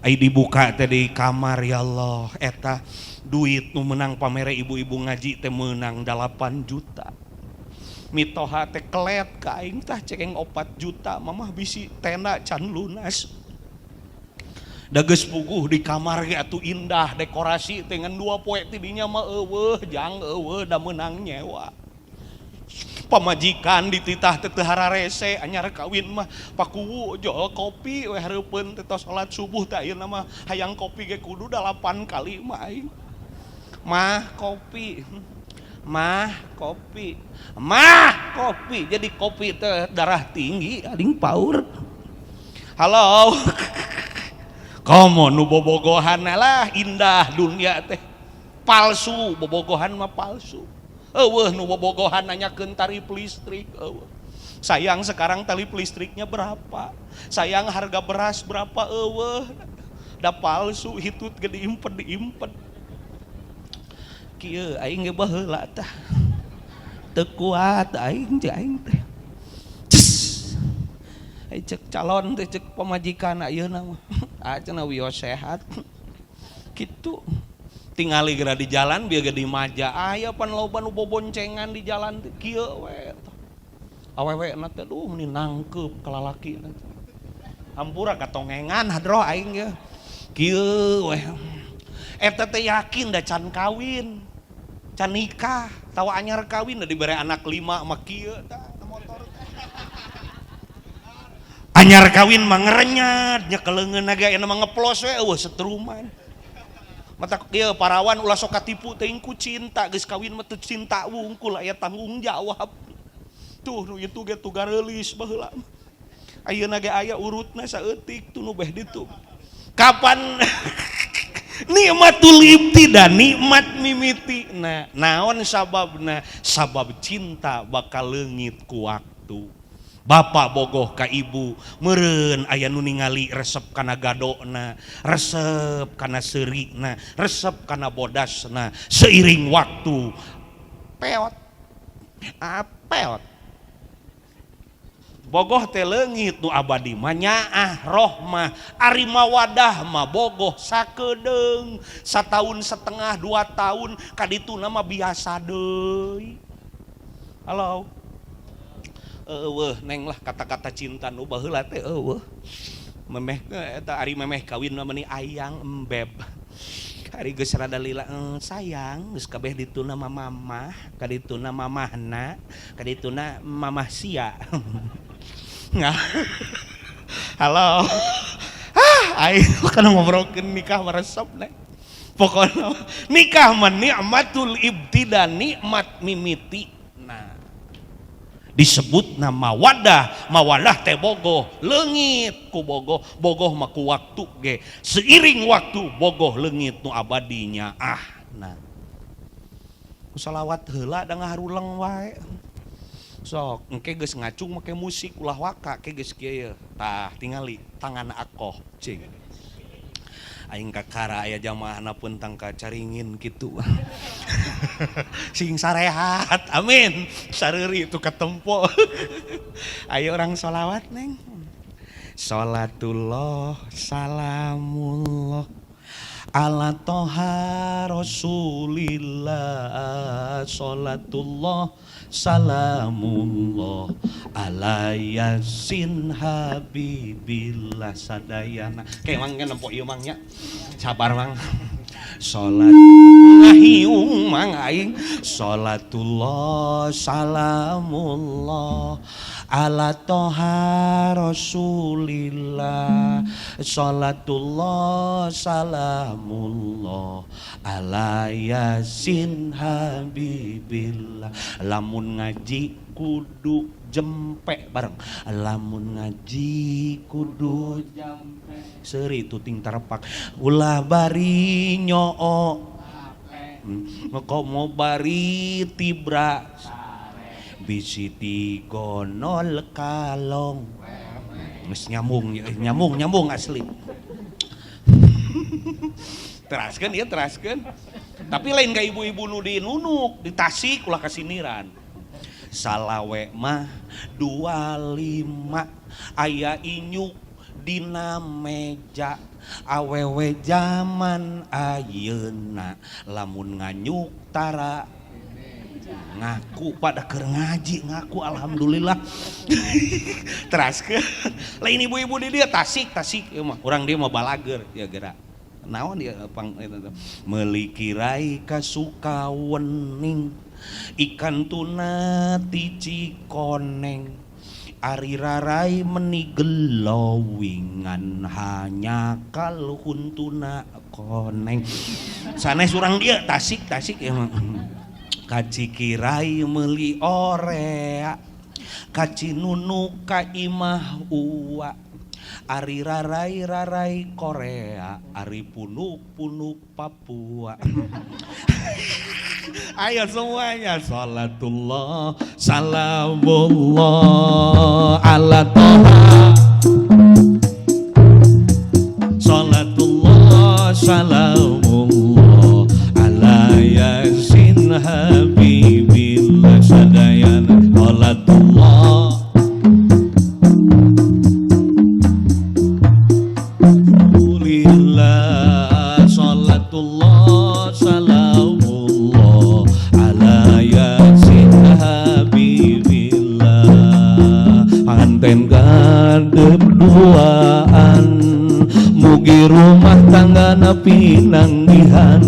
Ai dibuka teh di kamar, ya Allah, eta duit nu menang pamere ibu-ibu ngaji teh menang 8 juta. Mitoha teh kelet ka aing tah, cekeng 4 juta mamah bisi tenda can lunas. Da geus puguh di kamar ge atuh indah dekorasi teh, ngan 2 poe tidinya mah euweuh jang, euweuh, da meunang nyewa. Pamajikan dititah teh teu hararese, anyar kawin mah pakuwu jol kopi we hareupeun teh tos salat subuh teh. Ayeuna mah hayang kopi ge kudu 8 kali mah aing. Mah kopi, mah kopi, mah kopi, jadi kopi teh darah tinggi aing paur. Halo. Komo nu bobogohan lah, indah dunia teh palsu, bobogohan mah palsu. Euweuh nu bobogohan nanyakeun tarif listrik, euweuh. Sayang, sekarang tarif listriknya berapa? Sayang, harga beras berapa? Euweuh. Da palsu, hitut ge diimpet diimpet. Kieu aing ge baheula tah. Teu kuat aing teh, aing teh. Ces. Ai cek calon teh, cek pamajikan ayeuna mah. Ah cenah wios sehat. Kitu. Tingali geura di jalan bieu ge di maja aya pan loba nu boboncengan di jalan teh kieu we. Awewe na teh duh meni nangkeup ka lalaki na teh. Hampura katongengan hadroh aing ge. Kieu we. Eta teh yakin da can kawin. Can nikah, tawa anyar kawin da dibere anak 5 mah kieu tah motor teh. Anyar kawin mah ngerenyat, nya keleungeun ge ayeuna mah ngeplos we euweuh setruman. Mata ieu parawan ulah sok katipu teuing ku cinta, geus kawin mah teu cinta wungkul, aya tanggung jawab. Tuh nu itu ge tugareulis baheula. Ayeuna ge aya urutna saeutik tuh nu beh ditu. Kapan nikmatul ibtida, nikmat mimiti. Nah, naon sababna? Sabab cinta bakal leungit ku waktu. Bapak bogoh ka ibu, meureun aya nu ningali resep kana gadona, resep kana seurina, resep kana bodasna, seiring waktu peot. Ah, peot. Bogoh teh leungit nu abadi mah nyaah rohmah. Ari mawadah mah bogoh sakedeung, sataun setengah 2 tahun kadituna mah biasa deui. Halo. Eueuh neng lah kata-kata cinta nu baheula teh eueuh. Memeh eta ari memeh kawin mah meuni ayang embeb. Ari geus rada lila sayang geus kabeh dituna mah mamah, kadituna mamahna, kadituna mamah sia. Nah. Halo. Ah, aing kana ngobrolkeun nikah mah resep neng. Pokona nikah mah nikmatul ibtida, nikmat mimiti. Nah, disebut nama mawadah, mawadah teh bogoh leungit ku bogoh, bogoh mah ku waktu ge. Seiring waktu bogoh leungit nu abadinya. Ah, nah. Ku salawat heula da ngaharuleng wae. Sok, engke geus ngacung make musik ulah waka ke geus kieu ye. Tah tingali tangan akoh cing. Aing kakara aya jamaahna pun tangka caringin kitu. Sing sarehat, amin. Sareuri itu ketempo. Ayo orang sholawat neng. Sholatullah salamullah ala toha rasulillah. Sholatullah salamullah ala yasin habibillah sadayana. Kayak mang kan nempo ieu mang nya. Sabar mang. Salat ngahiung mang aing. Salatullah salamullah ala toha rasulillah. Salatullah salamullah ala yasin habibillah. Lamun ngaji kudu jempek bareng. Lamun ngaji kudu jempek. Seuri tuting tarepak. Ulah bari nyoo. Komo bari tibra. Bisi digonol kalong. Geus nyambung, nyambung, nyambung asli. Teraskeun ieu teraskeun. Tapi lain ka ibu-ibu nu di Nunuk, di Tasik ulah kasiniran. Salawe mah 25 aya inyuk dina meja. Awewe zaman ayeuna lamun nganyuk tara ngaku pada keur ngaji ngaku alhamdulillah. Teraskeun lain ibu-ibu di dia Tasik, Tasik ieu mah urang dia mah balager ya gerak. Naon dia pang eta meuli kirai ka Sukawening ikan tuna ti Cikoneng ari rarai meni gelowingan hanya kaluhuntuna koneng. Sanes urang dia Tasik, Tasik ya mah. Kaci kirai meuli orea kaci nunuk ka imah ua ari rarai rarai Korea ari punuk punuk Papua. Ayo semuanya salatullah salamullah ala toha. Salatullah salamullah ala yasin habibillah sadayana. Salatullah lillah. Salatullah salamullah ala yasin habibillah. Panganten gadep duaan mugi rumah tanggana pinanggihan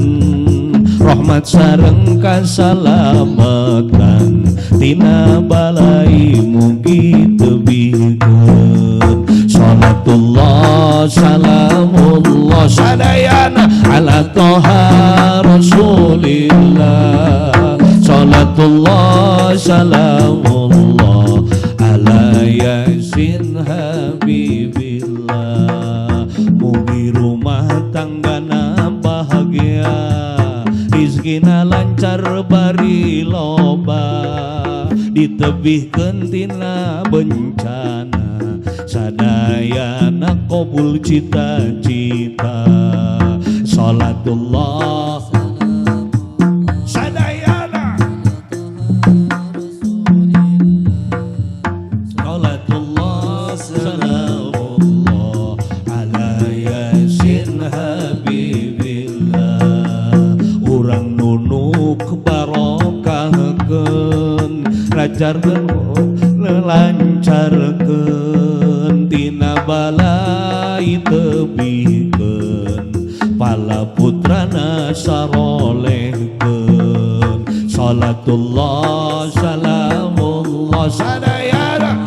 rahmat sareng kasalamatan tina balai mugi tebihkeun. Salatullah salamullah sadayana ala toha rasulillah. Salatullah salamullah ala yasin habibillah. Mugi rumah tanggana bahagia rizkina lancar bari loba ditebihkeun tina bencana sadayana qabul cita-cita. Salatullah sadayana. Salatullah Lancarkeun, lancarkeun, tina balai tebihkeun, pala putrana sarolehkeun. Salatullah salamullah sadayana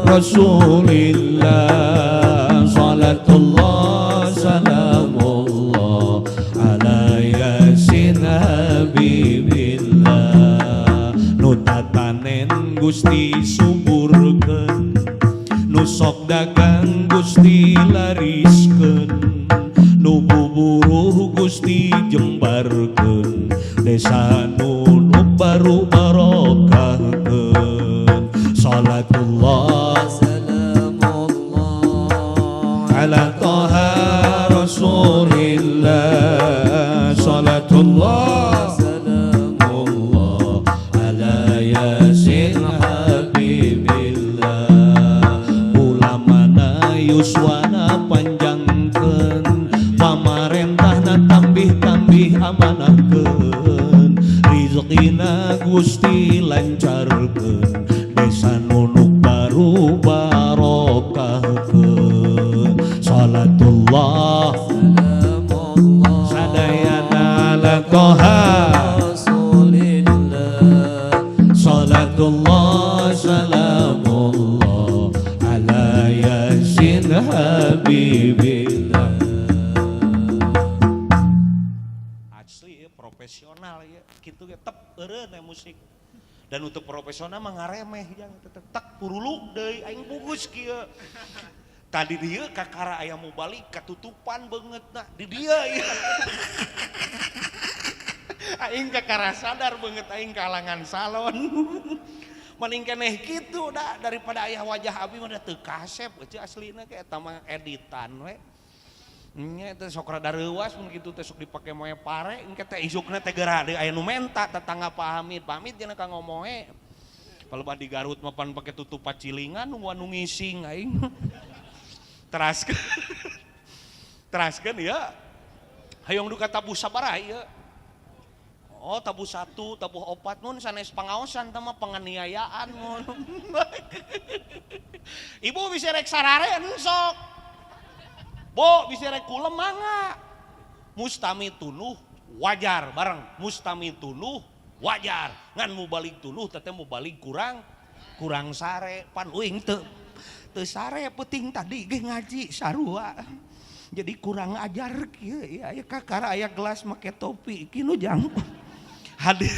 Rasulillah. Salatullah salamullah ala Yasin Habibillah. Nu tatanen Gusti suburkeun, nu sok dagang Gusti lariskeun, nu buburuh Gusti jembarkeun, desa Nunuk baru barokahkeun. Salatullah salamullah ala Toha Rasulillah. Salatullah salamullah ala Yasin Habibillah. Ulamana yuswana panjangkeun, pamarentahna tambih-tambih amanahkeun, rizkina Gusti lancarkeun, desa Nunuk baru barokahkeun. Salatullah salamullah sadayana ala Toha Rasulillah. Salatullah salamullah ala Yasin Habibillah. Asli ya, profesional ya, gitu ya, tep eureun ya musik. Dan untuk profesional mah ngaremeh jang tetep tak purulu deui aing bugus kieu. Tadi dia kakara aya mau balik katutupan beungeutna di dia ya. Aing kakara sadar beungeut aing kalangan salon. Mending keneh kitu da daripada ayah wajah abi mah da teu kasep eueuh aslina ge eta mah editan we. Nya teh sok rada reuas mun kitu teh sok dipake moe pare engke teh isukna teh geura deui aya nu menta tetangga Pak Hamid. Pak Hamid cenah ka ngomoe. Palebah di Garut mah pan pake tutup pacilingan nungguan nu ngising aing. Teraskeun. Teraskeun ya. Hayang duka tabuh sabaraha ieu? Oh, tabuh 1, tabuh 4 mun sanes pangaosan teh mah penganiayaan mun. Ibu bisa rek sarare sok. Bo bisa rek kulem mangga. Mustami tunuh wajar bareng, mustami tunuh wajar. Ngan mubalik tunuh teh mubalik kurang kurang sare pan uing teu teu sare penting tadi ge ngaji sarua. Jadi kurang ajar kieu ya, aya kakara aya gelas make topi ki nu jang. Hadir.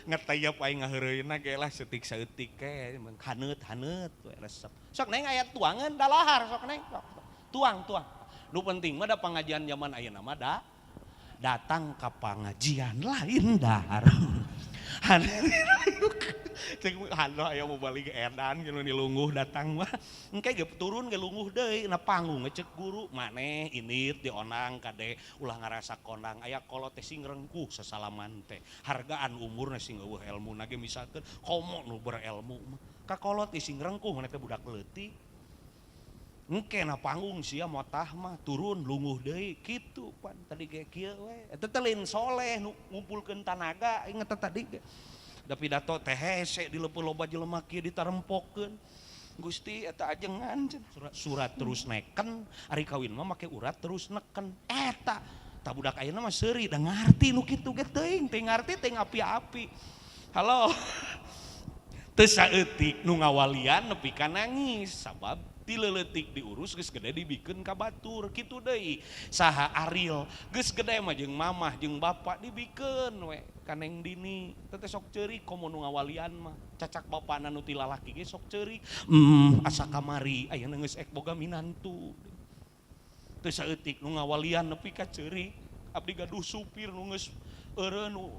Ngetayap aing ngaheureuyna ge lah seutik saeutik ke haneut haneut we resep. Sok neng aya tuangan dalahar sok neng sok. Tuang tuang. Nu penting mah da pengajian zaman ayeuna mah da datang ka pengajian lain dahar. Cek hano aya mau balik edan jeung nilungguh datang mah. Engke ge turun ge lungguh deui na panggung cek guru maneh indit dionang kade ulah ngarasa kondang aya kolot teh sing rengkuh sasalaman teh. Hargaan umurna sing eueuh elmuna ge misalkeun komo nu berelmu mah. Ka kolot teh sing rengkuh maneh teh budak leutik. Engke na panggung sia motah mah turun lungguh deui kitu pan tadi ge kieu we. Eta teh lain soleh nu ngumpulkeun tanaga inget teh tadi ge. Da pidato teh hese dileupeuh loba jelema kieu ditarempokeun. Gusti eta ajengan surat, surat terus neken ari kawin mah make urat terus neken. Eta tah budak ayeuna mah seuri da ngarti nu kitu ge teuing teu ngarti teu api-api. Halo. Teu saeutik nu ngawalian nepi ka nangis sabab ti leuletik diurus geus gede dibikeun ka batur kitu deui. Saha Ariel geus gede mah jeung mamah jeung bapak dibikeun we ka Neng Dini. Teh sok ceurik komo nu ngawalian mah. Cacak bapana nu ti lalaki ge sok ceurik. Asa kamari ayeuna geus ek boga minantu. Teu saeutik nu ngawalian nepi ka ceurik. Abdi gaduh supir nu geus eureun nu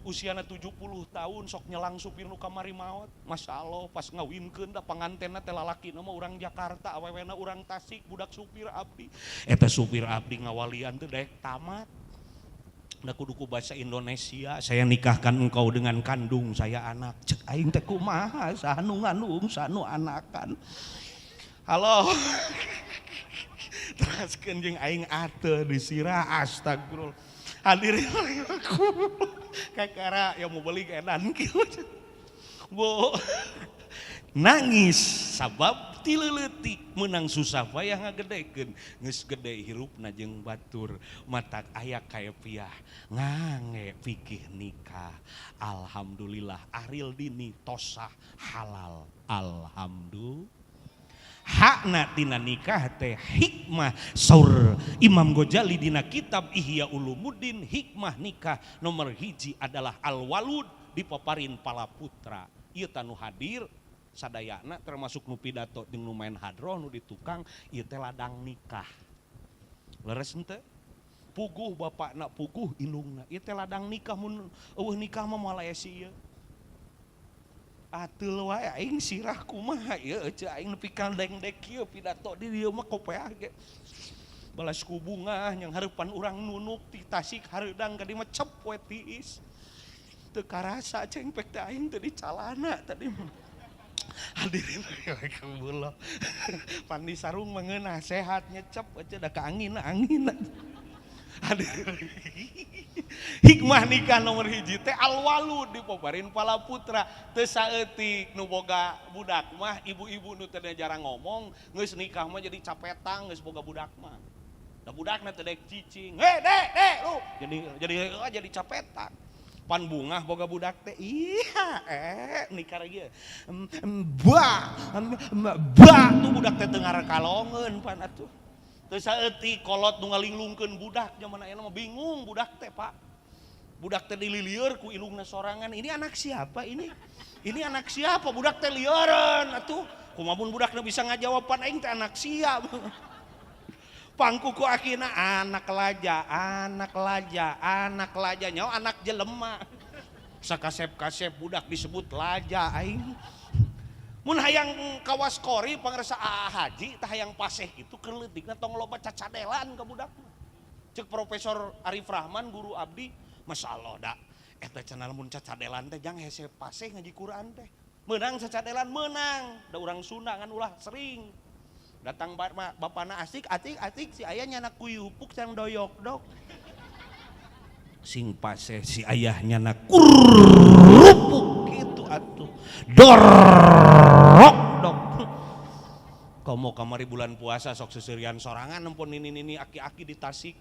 usiana 70 tahun sok nyelang supir nu kamari maot. Masya Allah pas ngawinkeun da pangantenna teh lalakina mah urang Jakarta, awewena urang Tasik, budak supir abdi. Eta supir abdi ngawalian teh daek tamat. Da kudu ku bahasa Indonesia, saya nikahkan engkau dengan kandung saya anak. Cek aing teh kumaha saha nu ngandung saha nu anakan. Halo. Teraskeun jeung aing ateu disirah astagfirullah. Hadirin aku kakara yang mau beli edan kieu. Bu nangis sabab ti leutik menang susah payah ngagedekeun geus gede hirupna jeung batur matak aya kaepiah ngange pikih nikah. Alhamdulillah Aril dini tosah halal. Alhamdulillah. Hakna tina nikah teh hikmah saur Imam Ghazali dina kitab Ihya Ulumuddin, hikmah nikah nomor hiji adalah al-walud dipaparin pala putra. Ieu tanu hadir sadayana termasuk nu pidato jeung nu main hadroh nu di tukang ieu teh ladang nikah. Leres henteu? Puguh bapakna puguh indungna ieu teh ladang nikah mun eueuh nikah mah moal aya si ieu. Ateul wae aing sirah kumaha ieu euceu aing nepi ka dengdek kieu pidato di dieu mah kopeah ge. Balas ku bungah yang hareupan urang nunuk ti Tasik hareudang ka dieu mah cep we tiis. Teu karasa cengpek teh aing teh di calana tadi mah. Hadirin rahimakumullah. Pandi sarung mengenah sehat nyecep aja da ka angin angin. Hadirin. Hikmah nikah nomor hiji teh alwalud dipoparin pala putra. Teu saeutik nu boga budak mah ibu-ibu nu teu jarang ngomong geus nikah mah jadi capetang geus boga budak mah. Da budakna teu daek cicing. Hei dek dek lu jadi capetang. Pan bungah boga budak teh iya nikah lagi ba ba tuh budak teh teu ngarakalongeun pan atuh. Teu saeutik kolot nu ngalinglungkeun budak zaman ayeuna mah bingung budak teh Pak. Budak teh dililieur ku indungna sorangan, ini anak siapa ini? Ini anak siapa? Budak teh lieureun atuh. Kumaha mun budakna bisa ngajawaban aing teh anak siapa? Pangkuku akina anak laja, anak laja, anak laja nyawa anak jelema. Sakasep-kasep budak disebut laja aing. Mun hayang kawas kori pangresa Aa Haji tah hayang paseh kitu keur leutikna tong loba cacadelan ka budak. Cek Profesor Arif Rahman guru abdi, masyaallah da eta cenah mun cacadelan teh jang hese paseh ngaji Quran teh. Meunang cacadelan meunang, da urang Sunda ngan ulah sering. Datang bapana asik, atik, atik, si ayah nyana kuyupuk sang doyok dok. Sing paseh si ayah nyana kurupuk gitu atuh. Dorok dok. Komo kamari bulan puasa sok seserian sorangan nempon nini-nini aki-aki di Tasik.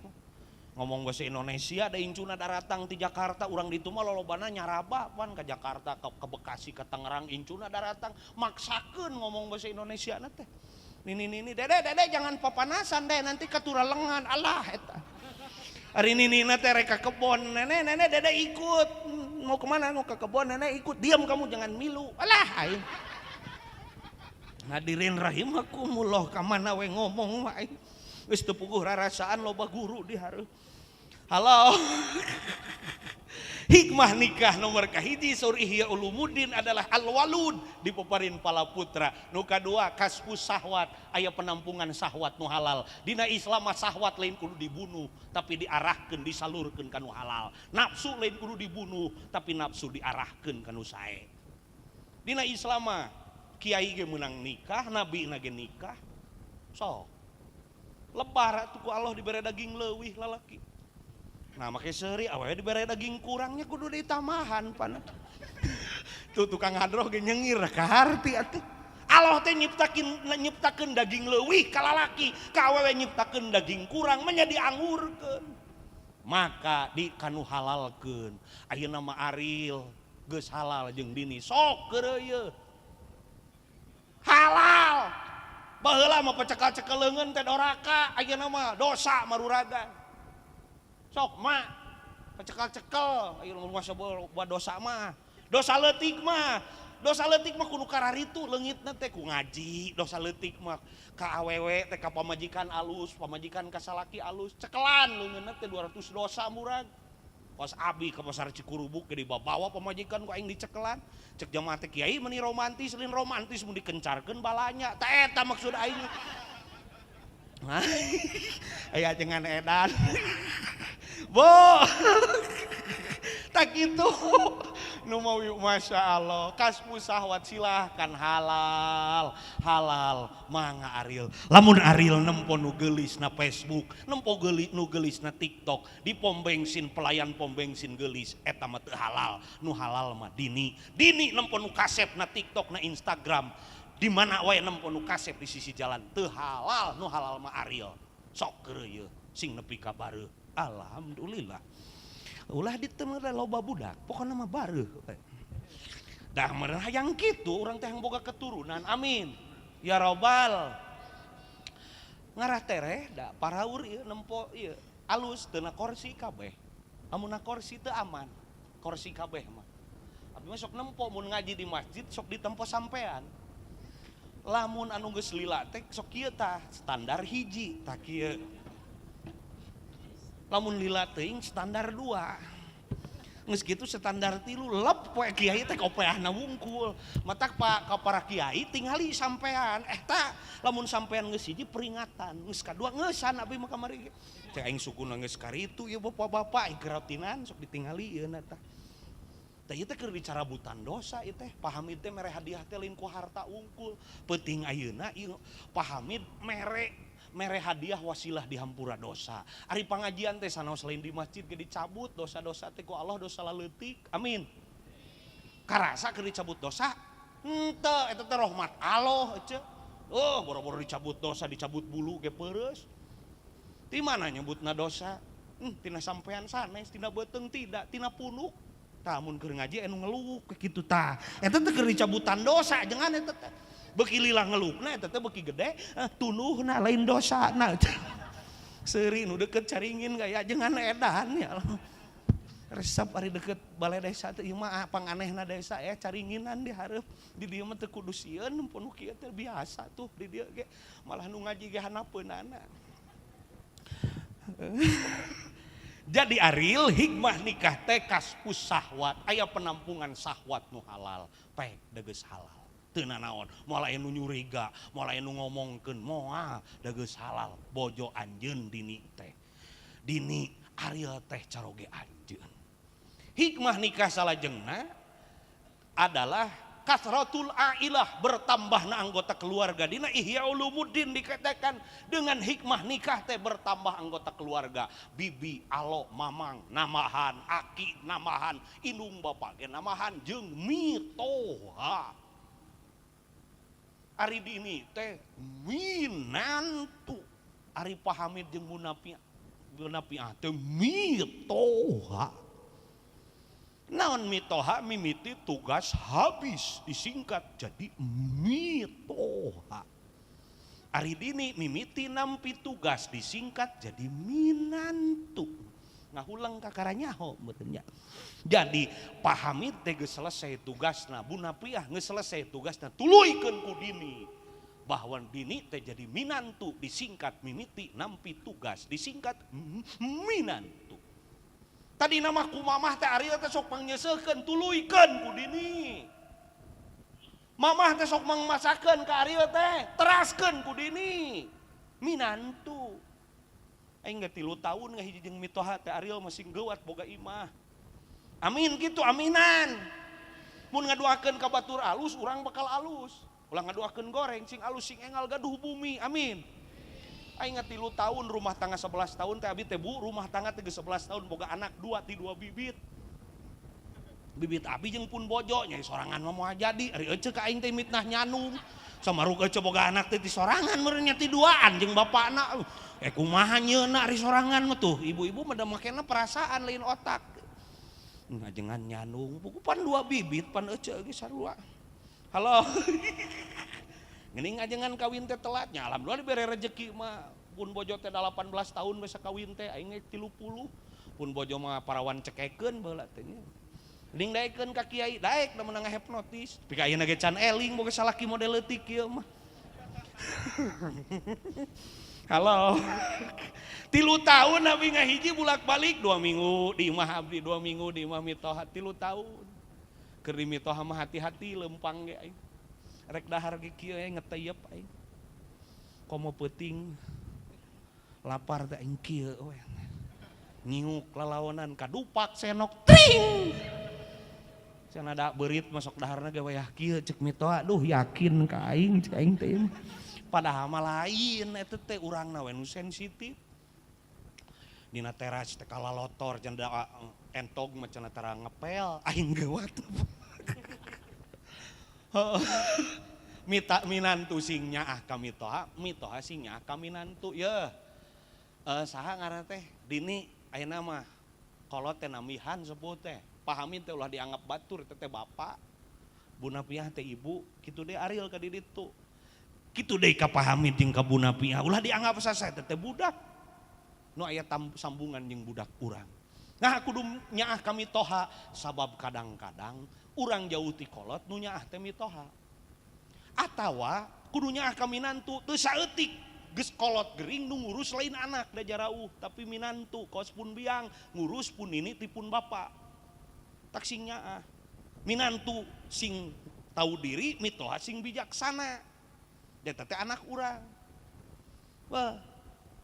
Ngomong bahasa Indonesia da incuna daratang ti Jakarta, urang ditu mah lolobana nyaraba pan ka Jakarta, ke Bekasi, ke Tangerang incuna daratang maksakeun ngomong bahasa Indonesia na teh. Nini nini dede dede jangan papanasan deh nanti ketura lengan Allah eta. Hari nini nini teh rek ka kebon nenek nenek dede ikut mau kemana mau ke kebon nenek ikut diam kamu jangan milu alah aing. Hadirin rahimakumullah ka mana we ngomong mah aing. Geus teu puguh rarasaan loba guru di hareup. Halo. Hikmah nikah nomor kahiji saur Ihya Ulumuddin adalah al-walud dipoparin pala putra. Nu kadua kaspu sahwat aya penampungan sahwat nu halal. Dina Islam mah sahwat lain kudu dibunuh tapi diarahkeun disalurkeun ka nu halal. Nafsu lain kudu dibunuh tapi nafsu diarahkeun ka nu sae. Dina Islam mah kiai ge meunang nikah, nabi na ge nikah. Sok. Lebar atuh ku Allah dibere daging leuwih lalaki. Nah make seuri awewe dibere daging kurangnya kudu ditamahan pan. Tuh tukang hadroh ge nyengir kaharti atuh. Allah teh nyiptakeun daging leuwih ka lalaki, ka awewe nyiptakeun daging kurang menjadi angurkeun. Maka di kanu halalkeun. Ayeuna mah Aril geus halal jeung dini sok keureuyeun. Halal. Baheula mah pecekal-cekel leungeun teh doraka, ayeuna mah dosa maruragan. Sok mak pecekal-cekel ayeuna mah buat dosa mah. Dosa leutik mah. Dosa leutik mah kudu kararitu leungitna teh ku ngaji, dosa leutik mah ka awewe teh ka pamajikan alus, pamajikan ka salaki alus, cekelan leungeunna teh 200 dosa murag. Kos abi ke pasar Cikurubuk ge dibawa pamajikan ku aing dicekelan. Cek jamaah teh kiai meuni romantis, lain romantis mun dikencarkeun balanya. Tah eta maksud aing. Aya jangan edan. Bo. Tak gitu. Nu mau, masya Allah, kaspu sahwat silahkan, halal halal mangga Ariel. Lamun Ariel nempo nu geulis na Facebook, nempo geulis nu geulis na TikTok, di pom bensin, pelayan pom bensin geulis, eta mah teu halal. Nu halal mah Dini. Dini nempo nu kasep na TikTok, na Instagram, di mana wae nempo nu kasep di sisi jalan, teu halal. Nu halal mah Ariel. Sok keur ieu sing nepi ka bareuh, alhamdulillah. Ulah ditemu loba budak, pokoknya mah bareuh dah meureun hayang kitu urang teh, yang boga keturunan. Amin ya robbal. Ngarah tereh da paraur ieu nempo ieu alus teu na kursi kabeh. Amun na kursi teu aman, kursi kabeh mah. Abi mah sok nempo mun ngaji di masjid, sok ditempo sampean. Lamun anu geus lila teh sok kieu tah, standar hiji tah kieu. Lamun lila teuing standar dua, geus kitu standar tilu, lep poe kiai teh kopeahna wungkul. Matak pak ka para kiai, tingali sampean eta. Lamun sampean geus hiji, peringatan, geus kadua, ngeusan. Abi mah kamari cek aing sukuna geus karitu ieu bapak-bapak ikratinan, sok ditingali ieu tah. Teh ieu teh keur dicarabutan dosa ieu teh. Pak Hamid teh mere hadiah teh lain ku harta wungkul. Peuting ayeuna ieu Pak Hamid mere mere hadiah wasilah dihampura dosa. Ari pangajian teh sanaos lain di masjid ge dicabut dosa-dosa teh ku Allah, dosa laleutik. Amin. Karasa keur dicabut dosa? Henteu, eta teh rahmat Allah ece. Oh, boro-boro dicabut dosa, dicabut bulu ge peureus. Di mana nyebutna dosa? Tina sampean sanes, tina beuteung tidak, tina punuk. Tah mun keur ngaji anu ngeluh kitu tah. Eta teh keur dicabutan dosa, jangan eta teh. Beuki lila ngelukna eta teh beuki gede, tunuhna, lain dosa. Nah, seuri nu deket caringin gaya jangan edan ya Allah. Resep ari deket balai desa teh, ieu mah panganehna desa ya, caringinan di hareup. Di dieu mah teu kudu sieun pun kieu teh, biasa tuh di dieu ge, malah nu ngaji ge hanapeunana. Jadi Ariel, hikmah nikah teh kaspu sahwat, aya penampungan sahwat nu halal, pek deges halal. Teu nanaon, moal aya nu nyuriga, moal aya nu ngomongkeun, moal, da geus halal. Bojo anjeun Dini teh. Dini, Ariel teh caroge anjeun. Hikmah nikah salajengna adalah kasratul ailah, bertambahna anggota keluarga. Dina Ihya Ulumuddin dikatakan dengan hikmah nikah teh bertambah anggota keluarga, bibi, alo, mamang namahan, aki namahan, indung bapak ge namahan, jeung mitoha. Ari Dini teh minantu, ari Pak Hamid jeung Munafi Munafiah teh mitoha. Naon mitoha? Mimiti tugas habis, disingkat jadi mitoha. Ari Dini mimiti nampi tugas, disingkat jadi minantu. Ngahulang kakara nyaho meureun. Jadi Pak Hamid teh geus selesai tugasna, Bu Napiah geus selesai tugasna, tuluykeun ku Dini. Bahwa Dini teh jadi minantu, disingkat mimiti nampi tugas, disingkat minantu. Tadi nama ku mamah teh Ariel teh sok pangnyeuseukeun, tuluykeun ku Dini. Mamah teh sok mangmasakeun ka Ariel teh, teraskeun ku Dini. Minantu. Aing ge 3 tahun ngahiji jeung mitoha teh Ariel masih geuwat boga imah. Amin gitu, aminan. Mun ngadoakeun ka batur alus, urang bakal alus. Ulah ngadoakeun goreng, sing alus sing engal gaduh bumi. Amin. Aing 3 tahun rumah tangga, 11 tahun teh abi teh, Bu, rumah tangga teh geus 11 tahun, boga anak dua ti dua bibit. Bibit abi jeung pun bojo nya, sorangan mah moal jadi. Ari ece ka aing teh mitnah nyanung. Samaruk ece boga anak teh ti sorangan meureun nya, ti duaan jeung bapakna. Eh, kumaha nyeuna ari sorangan mah tuh? Ibu-ibu mah da makena perasaan, lain otak. Ngajengan nyanung, buku pan dua bibit pan ece ge sarua. Halo. Geuning ngajengan kawin teh telatnya, alhamdulillah dibere rezeki mah. Pun bojo teh 18 tahun bisa kawin teh, aing ge 30. Pun bojo mah parawan cekekeun baheula teh nya. Ding daekeun ka kiai, daek da meunang hipnotis. Tapi ka ayeuna ge can eling boga salaki model leutik kieu mah. Halo. 3 tahun abi ngahiji, bulak-balik 2 minggu di imah abdi, 2 minggu di imah mitoha, 3 tahun. Keur di mitoha mah hati-hati, lempang ge aing. Rek dahar ge kieu ye ngeteyep aing. Komo peuting lapar teh aing kieu we. Nyiuk lalaonan kadupak senok tring. Cenah da beurit masuk daharna ge wayah kieu cek mitoha, duh yakin ka aing cek aing teh. Padahal mah lain eta teh urangna we nu sensitif. Dina teras teh kalalotor cenah entog mah cenah tara ngepel aing geuwat. Mita minantu sing nyaah ka mitoha, mitoha sing nyaah ka minantu ye. Saha ngaranna teh? Dini ayeuna mah kolot teh namihan sepuh teh. Pahamin teh ulah dianggap batur teh teh bapak. Bu Napiah teh ibu, kitu deui Ariel ka di ditu. Kitu deui ka Pahamin jeung ka Bu Napiah, ulah dianggap saseh teh teh budak. Nu aya sambungan jeung budak urang. Nah kudu nyaah ka mitoha sabab kadang-kadang urang jauh ti kolot nu nyaah teh mitoha. Atawa kudu nyaah ka minantu teu saeutik geus kolot gering nu ngurus lain anak da jarauh tapi minantu kos pun biang ngurus pun nini ti pun bapa. Tak sing nyaah. Minantu sing tahu diri mitoha sing bijaksana. Eta teh anak urang. Wah,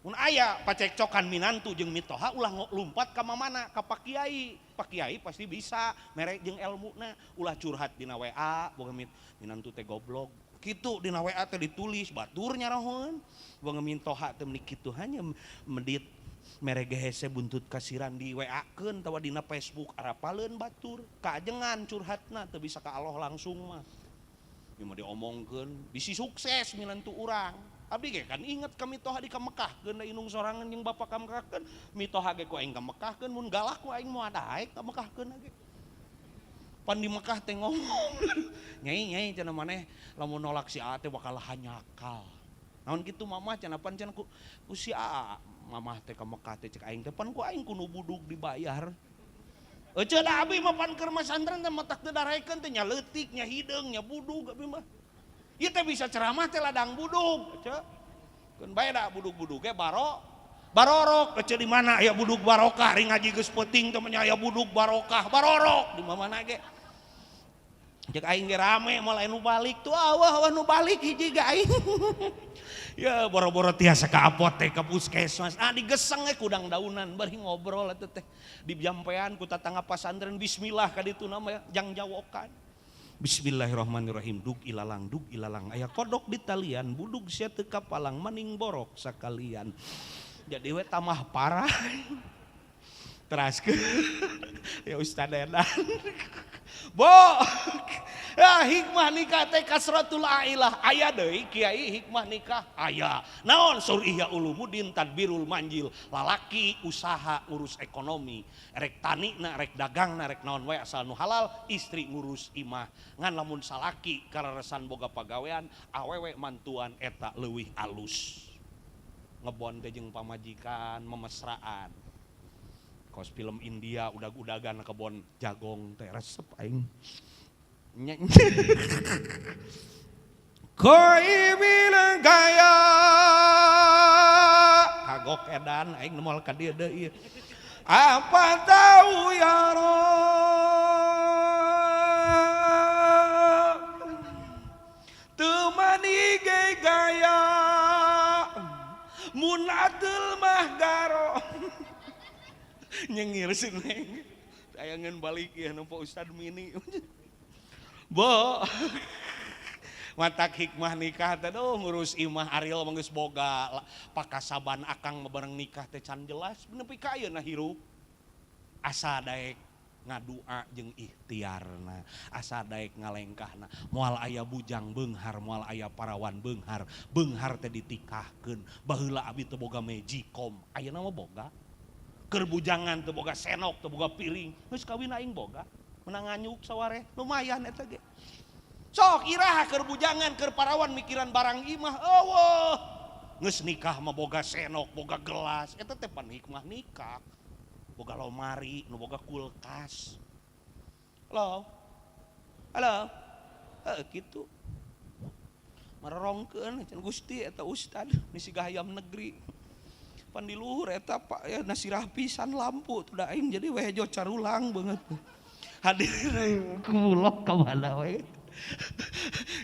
mun aya pacekcokan minantu jeung mitoha ulah lumpat ka mamana ka Pak Kiai. Pak Kiai pasti bisa mere jeung elmuna, ulah curhat dina WA boga minantu teh goblok. Kitu dina WA teh ditulis batur nyarahoeun. Boga mitoha teh meuni kitu hanya medit mere gehese buntut kasiran di WA-keun tawa dina Facebook arapaleun batur. Kaajengan curhatna teu bisa ka Allah langsung mah. Ieu mah diomongkeun bisi sukses minantu urang. Abdi ge kan inget ka mitoha di ka Mekahkeun da indung sorangan jeung bapa ka Mekahkeun. Mitoha ge ku aing ka Mekahkeun mun galak ku aing moal daek ka Mekahkeun ge. Pan di Mekah teh ngomong. Nyai nyai cenah maneh lamun nolak si A teh bakal hanyakal. Naon kitu mamah cenah pan cenah ku si A mamah teh ka Mekah teh cek aing teh pan ku aing kudu budug dibayar. Ece da abi mah pan keur masantren teh matak teu darekeun teh nya leutik nya hideung nya budug abi mah. Ieu teh bisa ceramah teh ladang budug, ece. Keun bae da budug-budug ge barorok, ece di mana aya budug barokah ring ngaji geus peuting teh nya aya budug barokah, barorok di mana ge. Cek aing ge rame moal aya nu balik tuh awah awah nu balik hiji ge aing. Ya boro-boro tiasa ka apotek ka puskesmas, ah digeseng ge kudang daunan bari ngobrol atuh teh. Di jampean ku tatangga pasantren bismillah ka ditu nama jang jawokan. Bismillahirrahmanirrahim dug ilalang aya kodok di talian budug sia teu kapalang maning borok sakalian. Jadi we tamah parah. Teraskeun. Ya Ustaz edan. Bo. Ya hikmah nikah teh kasratul ailah. Aya deui kiai hikmah nikah aya. Naon sur Ihya Ulumuddin tadbirul manjil. Lalaki usaha ngurus ekonomi, rek tani na rek dagang na rek naon wae asal nu halal, istri ngurus imah. Ngan lamun salaki kararesan boga pagawean, awewe mantuan eta leuwih alus. Ngebon teh jeung pamajikan memesraan. Kos film India udag-udagan kebon jagong teh resep aing. Koi bilang gaya kagok edan aing moal ka dieu deui. Apa tahu ya Rob teu mani ge gaya mun adul mah garo. Nyengir si neng tayangan balik ya nempo Ustad Mini. Bo matak hikmah nikah teh duh ngurus imah Ariel mah geus boga pakasaban akang mah bareng nikah teh can jelas nepi ka ayeuna hirup. Asa daek ngadua jeung ikhtiarna, asa daek ngalengkahna, moal aya bujang beunghar, moal aya parawan beunghar, beunghar teh ditikahkeun. Baheula abi teu boga magicom, ayeuna mah boga. Keur bujangan teu boga senok, teu boga piring, geus kawin aing boga, menang nganyuk sawareh, lumayan eta ge. Sok iraha keur bujangan, keur parawan mikiran barang imah, eueuh. Geus nikah mah boga senok, boga gelas, eta teh pan hikmah nikah. Boga lomari, nu boga kulkas. Halo. Halo. Heuh kitu. Marorongkeun cenah Gusti eta ustad misi hayam negeri. Pan di luhur eta Pak ya nasirah pisan lampu tuh da aing jadi wejo carulang banget. Hadirin kulok ka mana we.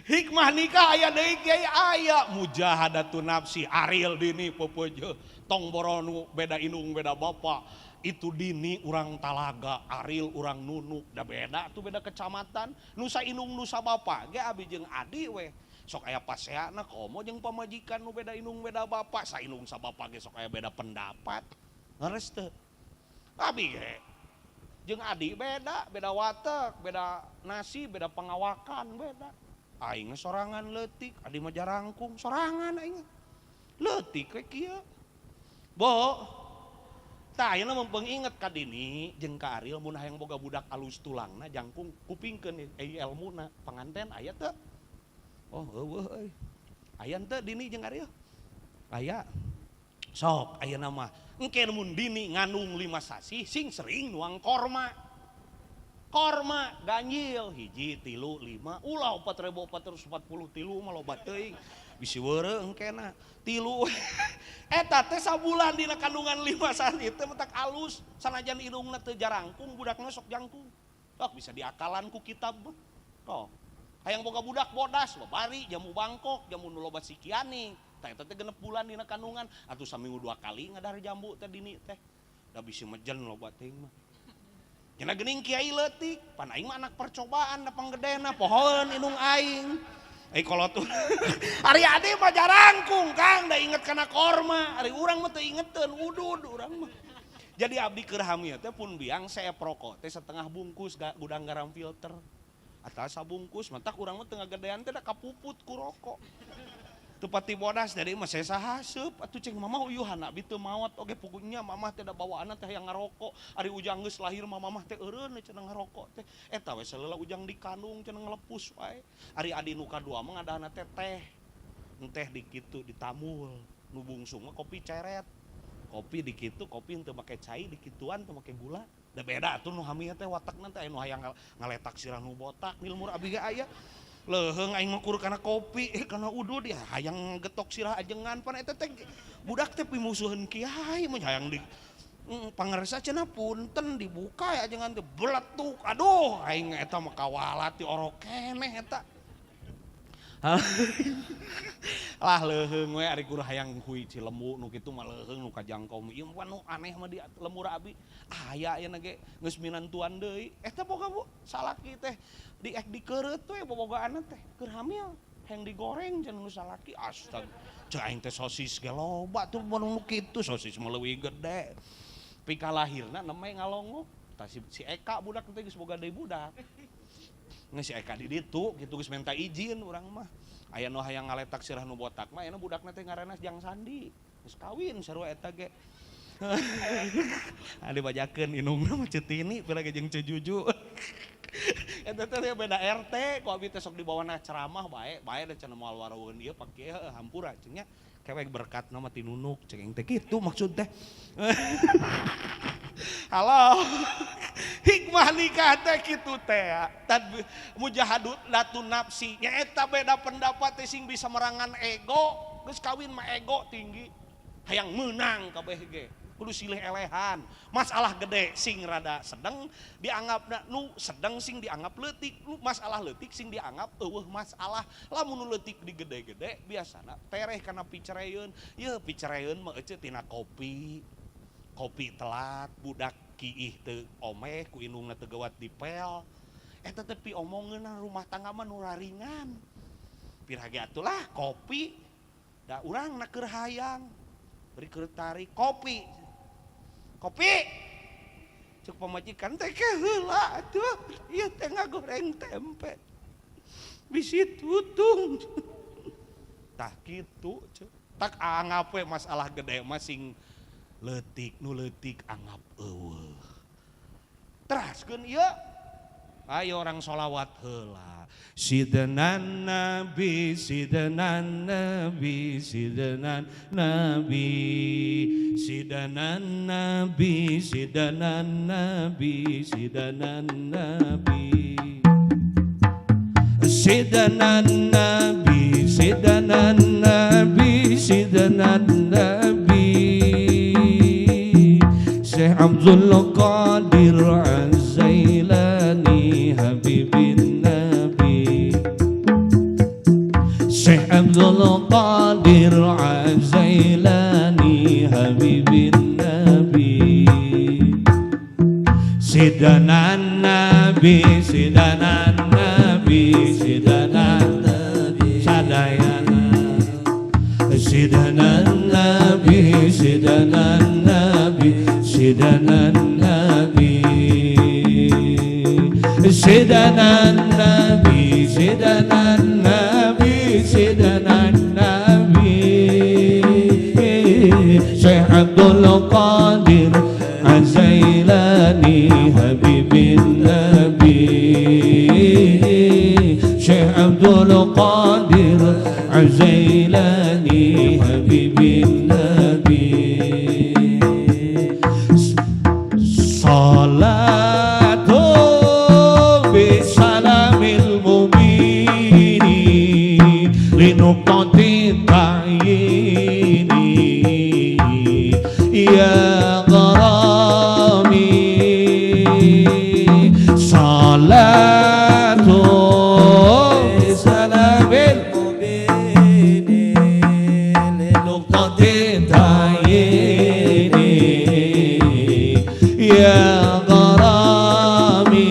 Hikmah nikah aya deui kiai, aya mujahadatun nafsi. Ariel Dini pepeje tong boro beda indung beda bapak, itu Dini urang Talaga, Ariel urang Nunuk, da beda tuh, beda kecamatan. Nusa indung nusa bapak ge abi jeung adi we sok aya paseana, komo jeung pamajikan nu beda indung beda bapak, saindung sa bapak ge sok aya beda pendapat. Leres teu? Abi ge jeung adi beda, beda watek, beda nasi, beda pengawakan, beda. Aing sorangan leutik, adi mah jarangkung, sorangan aing. Leutik we kieu. Bo, tah ayeuna mumpung inget ka Dini jeung ka Ariel, mun hayang boga budak alus tulangna jangkung, kupingkeun elmuna. Panganten aya teu? Oh, eueuh euy. Aya teu Dini jeung Ariel? Aya. Sok ayeuna mah engke mun Dini ngandung 5 sasih sing sering nuang korma. Korma ganjil 1, 3, 5, ulah 4443 mah loba teuing. Bisi weureuh engkena 3. Eta teh sabulan dina kandungan 5 sasih teh mentak alus, sanajan irungna teu jarangkung budakna sok jangkung. Sok bisa diakalan ku kitab mah. Toh, hayang boga budak bodas babari jamu Bangkok, jamu nu loba sikiani. Tah eta teh 6 bulan dina kandungan atuh saminggu 2 kali ngadar jambu teh Dini teh. Da bisi mejen loba teuing mah. Cenah geuning kiai leutik, pan aing mah anak percobaan da panggedena pohoeun indung aing. Ai kolot tuh. Ari adi mah jarangkung Kang, da inget kana korma. Ari urang mah teu ingeteun, udud urang mah. Jadi abdi keur hamil teh pun biang seep rokok teh setengah bungkus Gudang Garam filter. Atawa sabungkus, matak urang mah teu ngagedean teh da kapuput ku rokok. Teu pati bodas jadi mah sesa haseup atuh ceng mama uyuhan abi teu maot oge pugunya mamah teh da bawaanna teh hayang ngarokok. Ari Ujang geus lahir mah mamah teh eureun cenah ngarokok teh. Eta we saleula Ujang dikandung cenah ngalepus wae. Ari adi nu kadua mah ngadahana teh teh. Teh dikitu ditamul, nu bungsu mah kopi ceret. Kopi dikitu, kopi teu make cai dikituan teu make gula. Da beda atuh nu hamil teh watakna teh anu hayang ngaletak sirah nu botak nilmur abi ge aya. Leuheung aing mah kur kana kopi, kana udud ya hayang getok sirah ajengan pan eta teh budak teh pimusuheun kiai mah hayang di pangersa cenah punten dibuka ya ajengan teh beletuk. Aduh aing eta mah kawalat di orok keneh eta. Lah leuheung we ari kur hayang hui Cilembu nu kitu mah leuheung nu kajangkom ieu mah nu aneh mah di lembur abi. Aya ayeuna ge geus minantuan deui. Eta boga Bu salaki teh di ek dikeureut we bobogaanna teh keur hamil hayang digoreng cenah nu salaki. Astaga cek aing teh sosis ge loba tuh mun nu kitu sosis mah leuwih gede. Pika lahirna neme ngalongok tah si Eka budak teh geus boga deui budak. Nges si Eka di ditu kitu geus minta izin urang mah. Aya nu hayang ngaletak sirah nu botak mah aya budakna teh ngaranna Jang Sandi. Geus kawin sarua eta ge. Ade bajakeun indungna mah Ceutini pira ge jeung Ceu Juju. Eta teh beda RT ku abi teh sok dibawana ceramah bae, bae da cenah moal waraweuheun ieu pake heuh hampura cenah nya. Kewek berkatna mah ti nunuk cek aing teh kitu maksud teh. Halo. Hikmah nikah teh kitu teh. Tad mujahadut datun nafsi. Nyaeta beda pendapat teh sing bisa merangan ego. Geus kawin mah ego tinggi. Hayang meunang kabeh ge. Kudu silih elehan. Masalah gede sing rada sedeng dianggap nu sedeng sing dianggap leutik, nu masalah leutik sing dianggap eueuh masalah. Lamun nu leutik digede-gede biasana tereh kana picereun. Yeuh picereun mah eceu tina kopi. Kopi telat, budak kiih teu omeh ku indungna teu gawat dipel. Eta teh piomongeunna rumah tangga mah nu raringan. Pirage atuh lah kopi. Da urang na keur hayang. Beri keur tarik kopi. Kopi. Cek pamajikan teh ke heula atuh. Ieu teh ngagoreng tempe. Bisi tutung. Tah kitu cek. Tak anggap we masalah gede mah sing leutik nu leutik anggap eueuh. Teraskeun ieu. Ayo orang sholawat heula. Sidnan Nabi, Sidnan Nabi, Sidnan Nabi, Sidnan Nabi, Sidnan Nabi, Sidnan Nabi, Sidnan Nabi, Sidnan Nabi, Sidnan Nabi, Syekh Abdul Qadir Az-Zailani Habibin Nabi. Abdul Qadir Az-Zailani Habibin Nabi Sidanan Nabi Sidanan Nabi Sidanan Nabi Sadayana Sidanan Nabi Sidanan Nabi Sidanan Nabi Sidanan Nabi Sidanan Nabi Sidanan Nabi Syekh Abdul Qadir Az-Zailani Habibin Nabi Syekh Abdul Qadir Az-Zailani Habibin Nabi Salatu bisalamil mubini linuqtati ta'yini ya gharami salatu bisalamil mubini linuqtati ta'yini ya gharami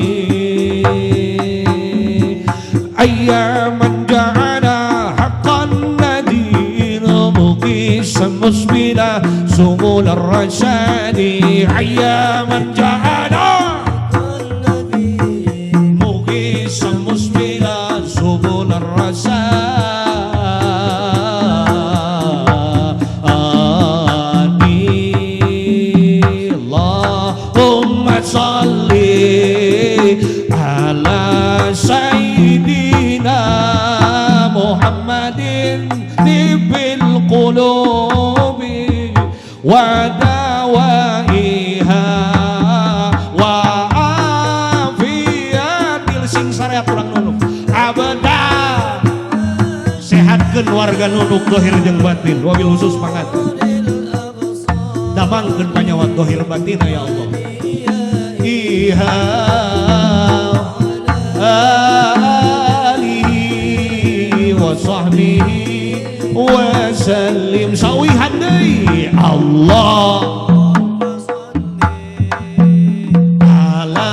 ayyaman ja'ala haqqan nadir muqisan musbila subul ar-rasyadi ayyaman ja'ala muqisan musbila subul ar-rasyadi Allahumma salli ala sayyidina Muhammadin tibbil qulubi wa dawaiha wa afiyatil sing syariat urang Nunuk abada sehatkeun warga Nunuk dohir jeung batin wabil khusus pangat damangkeun panyawa dohir batin ya Allah iha alihi wa sahbihi wa sallim sawihan deui Allah ala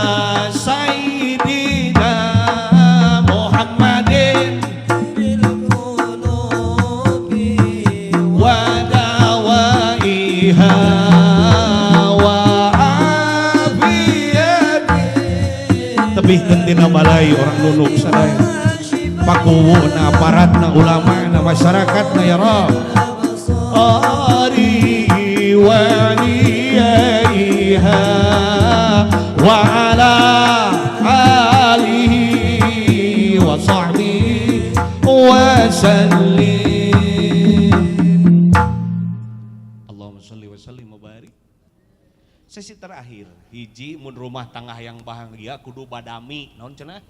sayyidina Muhammadin wa dawaiha wa afiyati tebihkeun tina balai orang Nunuk sadaya pakuwuna aparatna ulamana masyarakatna ya Rabb ari waliyaiha wa ala alihi wa sahbihi wa sallim Allahumma sholli wa sallim wa barik. Sesi terakhir hiji mun rumah tangga yang bahagia kudu badami naon cenah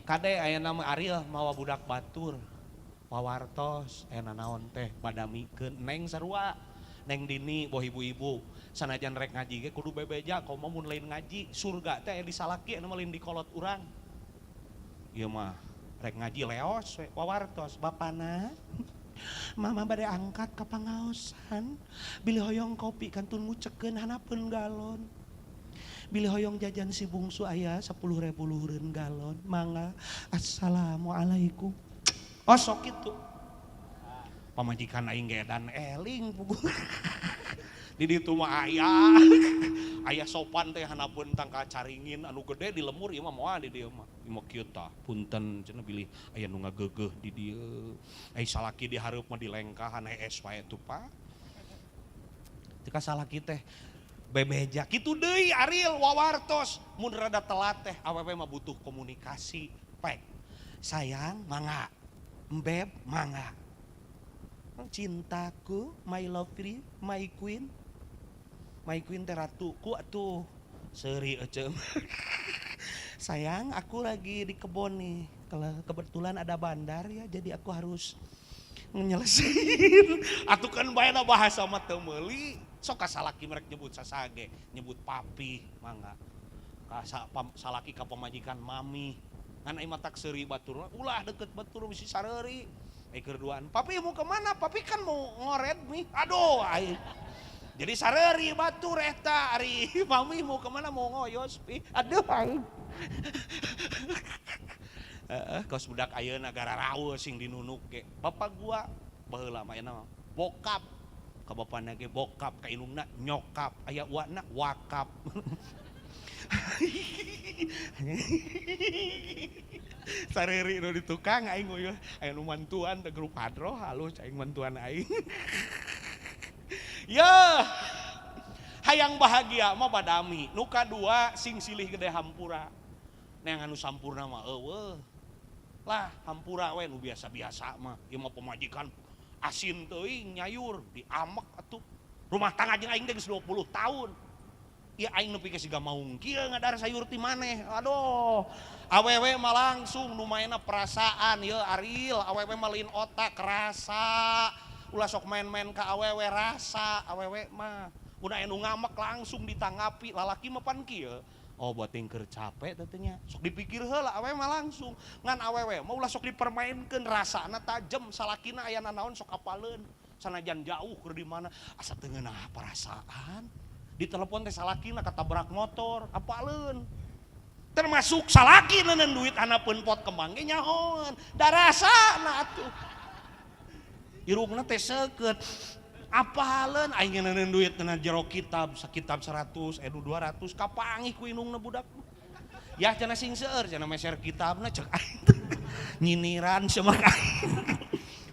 kade aya nama Ariel mawa budak batur pawartos aya naon teh badamikeun neng sarua neng dini boh ibu-ibu sanajan rek ngaji ge kudu bebeja komo mun lain ngaji surga teh aya disalaki anu lain dikolot urang ieu mah rek ngaji leos we wawartos bapana mama bade angkat ka pangaosan bilih hoyong kopi kantun ngucekeun hanapeun galon bilih hoyong jajan si bungsu aya 10.000 luhureun galon mangga assalamualaikum oh sok kitu pamajikan aing ge dan eling puguh di ditu mah aya aya sopan teh hanapeun tangka caringin anu gede di lemur ieu mah moal di dieu mah ieu mah kieu tah punten cenah bilih aya nu ngageugeuh di dieu ai salaki di hareup mah dilengkahan hees wae tuh Pak teu ka salaki teh bebeja kitu deui Ariel wawartos mun rada telat teh awewe mah butuh komunikasi pek sayang mangga embeb mangga cintaku my lovely my queen teh ratuku atuh seuri eceu sayang aku lagi di kebon nih kebetulan ada bandar ya jadi aku harus nyelesain atuh kan bae bahasa mah teu meuli sok ka salaki merek nyebut sasage nyebut papi mangga ka salaki ka pamajikan mami ngan ai matak seuri batur ulah deket batur bisi sareuri Ai keur duaan. Papi mau kemana? Papi kan mau ngored nih. Aduh, aing. Jadi sareuri batur eta ari mami mau kemana mau ngoyos pi. Aduh aing. Heeh, kos budak ayeuna gararaweus sing dinunuk ge. Bapak gua baheula mah ayeuna mah bokap. Ka bapana ge bokap, ka indungna nyokap, aya uana wakap. Sareuri nu di tukang aing nguyuh, aya nu mantuan teh grup hadroh halus aing mantuan aing. Yeuh. Hayang bahagia mah badami. Nu kadua sing silih gede hampura. Neangan nu sampurna mah eueuh. Lah hampura we nu biasa-biasa mah. Ieu mah pamajikan asin teuing nyayur diamek atuh. Rumah tangga jeung aing teh geus 20 tahun. Ieu aing nepi ka siga maung kieu ngadar sayur ti maneh. Aduh. Awewe mah langsung nu maenna perasaan yeuh Ariel, awewe mah lain otak rasa. Ulah sok main-main ka awewe rasa, awewe mah. Mun aya nu ngamek langsung ditanggapi, lalaki mah pan kieu. Oh bating keur capek teh nya. Sok dipikir heula awewe mah langsung. Ngan awewe mah ulah sok dipermainkeun rasana tajem, salakina aya nanaon sok apaleun. Sanajan jauh keur di mana asa teu ngeunah perasaan. Di telepon teh salakina katabrak motor, apaleun. Termasuk salaki neuneu duit anapeun pot kembang ge nyahoan. Da rasana atuh. Irungna teh seukeut. Apaleun aing neuneu duit tina jero kitab, sakitab 100, edu 200 kapangih ku indungna budak. Yah cenah sing seueur cenah meser kitabna cek aing teh. Nyiniran semak aing.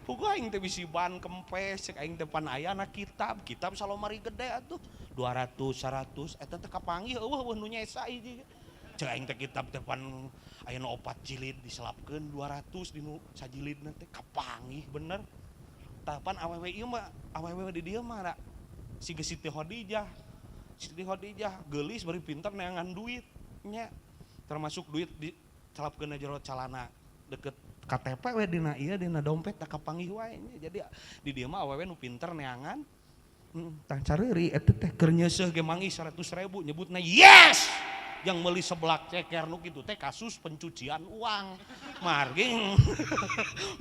Puguh aing teh bisi ban kempes cek aing teh pan aya na kitab, kitab salomari gede atuh 200, 100 eta teh kapanggih eueuh eueuh nu nyesa hiji. Cek aing teh kitab teh pan aya nu 4 jilid diselapkeun 200 dinu sajilidna teh kapanggih bener. Tah pan awewe ieu mah awewe di dieu mah da siga Siti Khadijah. Siti Khadijah geulis bari pinter neangan duit nya. Termasuk duit dicelapkeun jero calana deket KTP we dina ieu dina dompet tah kapanggih wae nya. Jadi di dieu mah awewe nu pinter neangan. Tah careuri eta teh keur nyeuseuh ge manggih 100.000 nyebutna yes. Yang meuli seblak ceker nu kitu teh kasus pencucian uang. Margi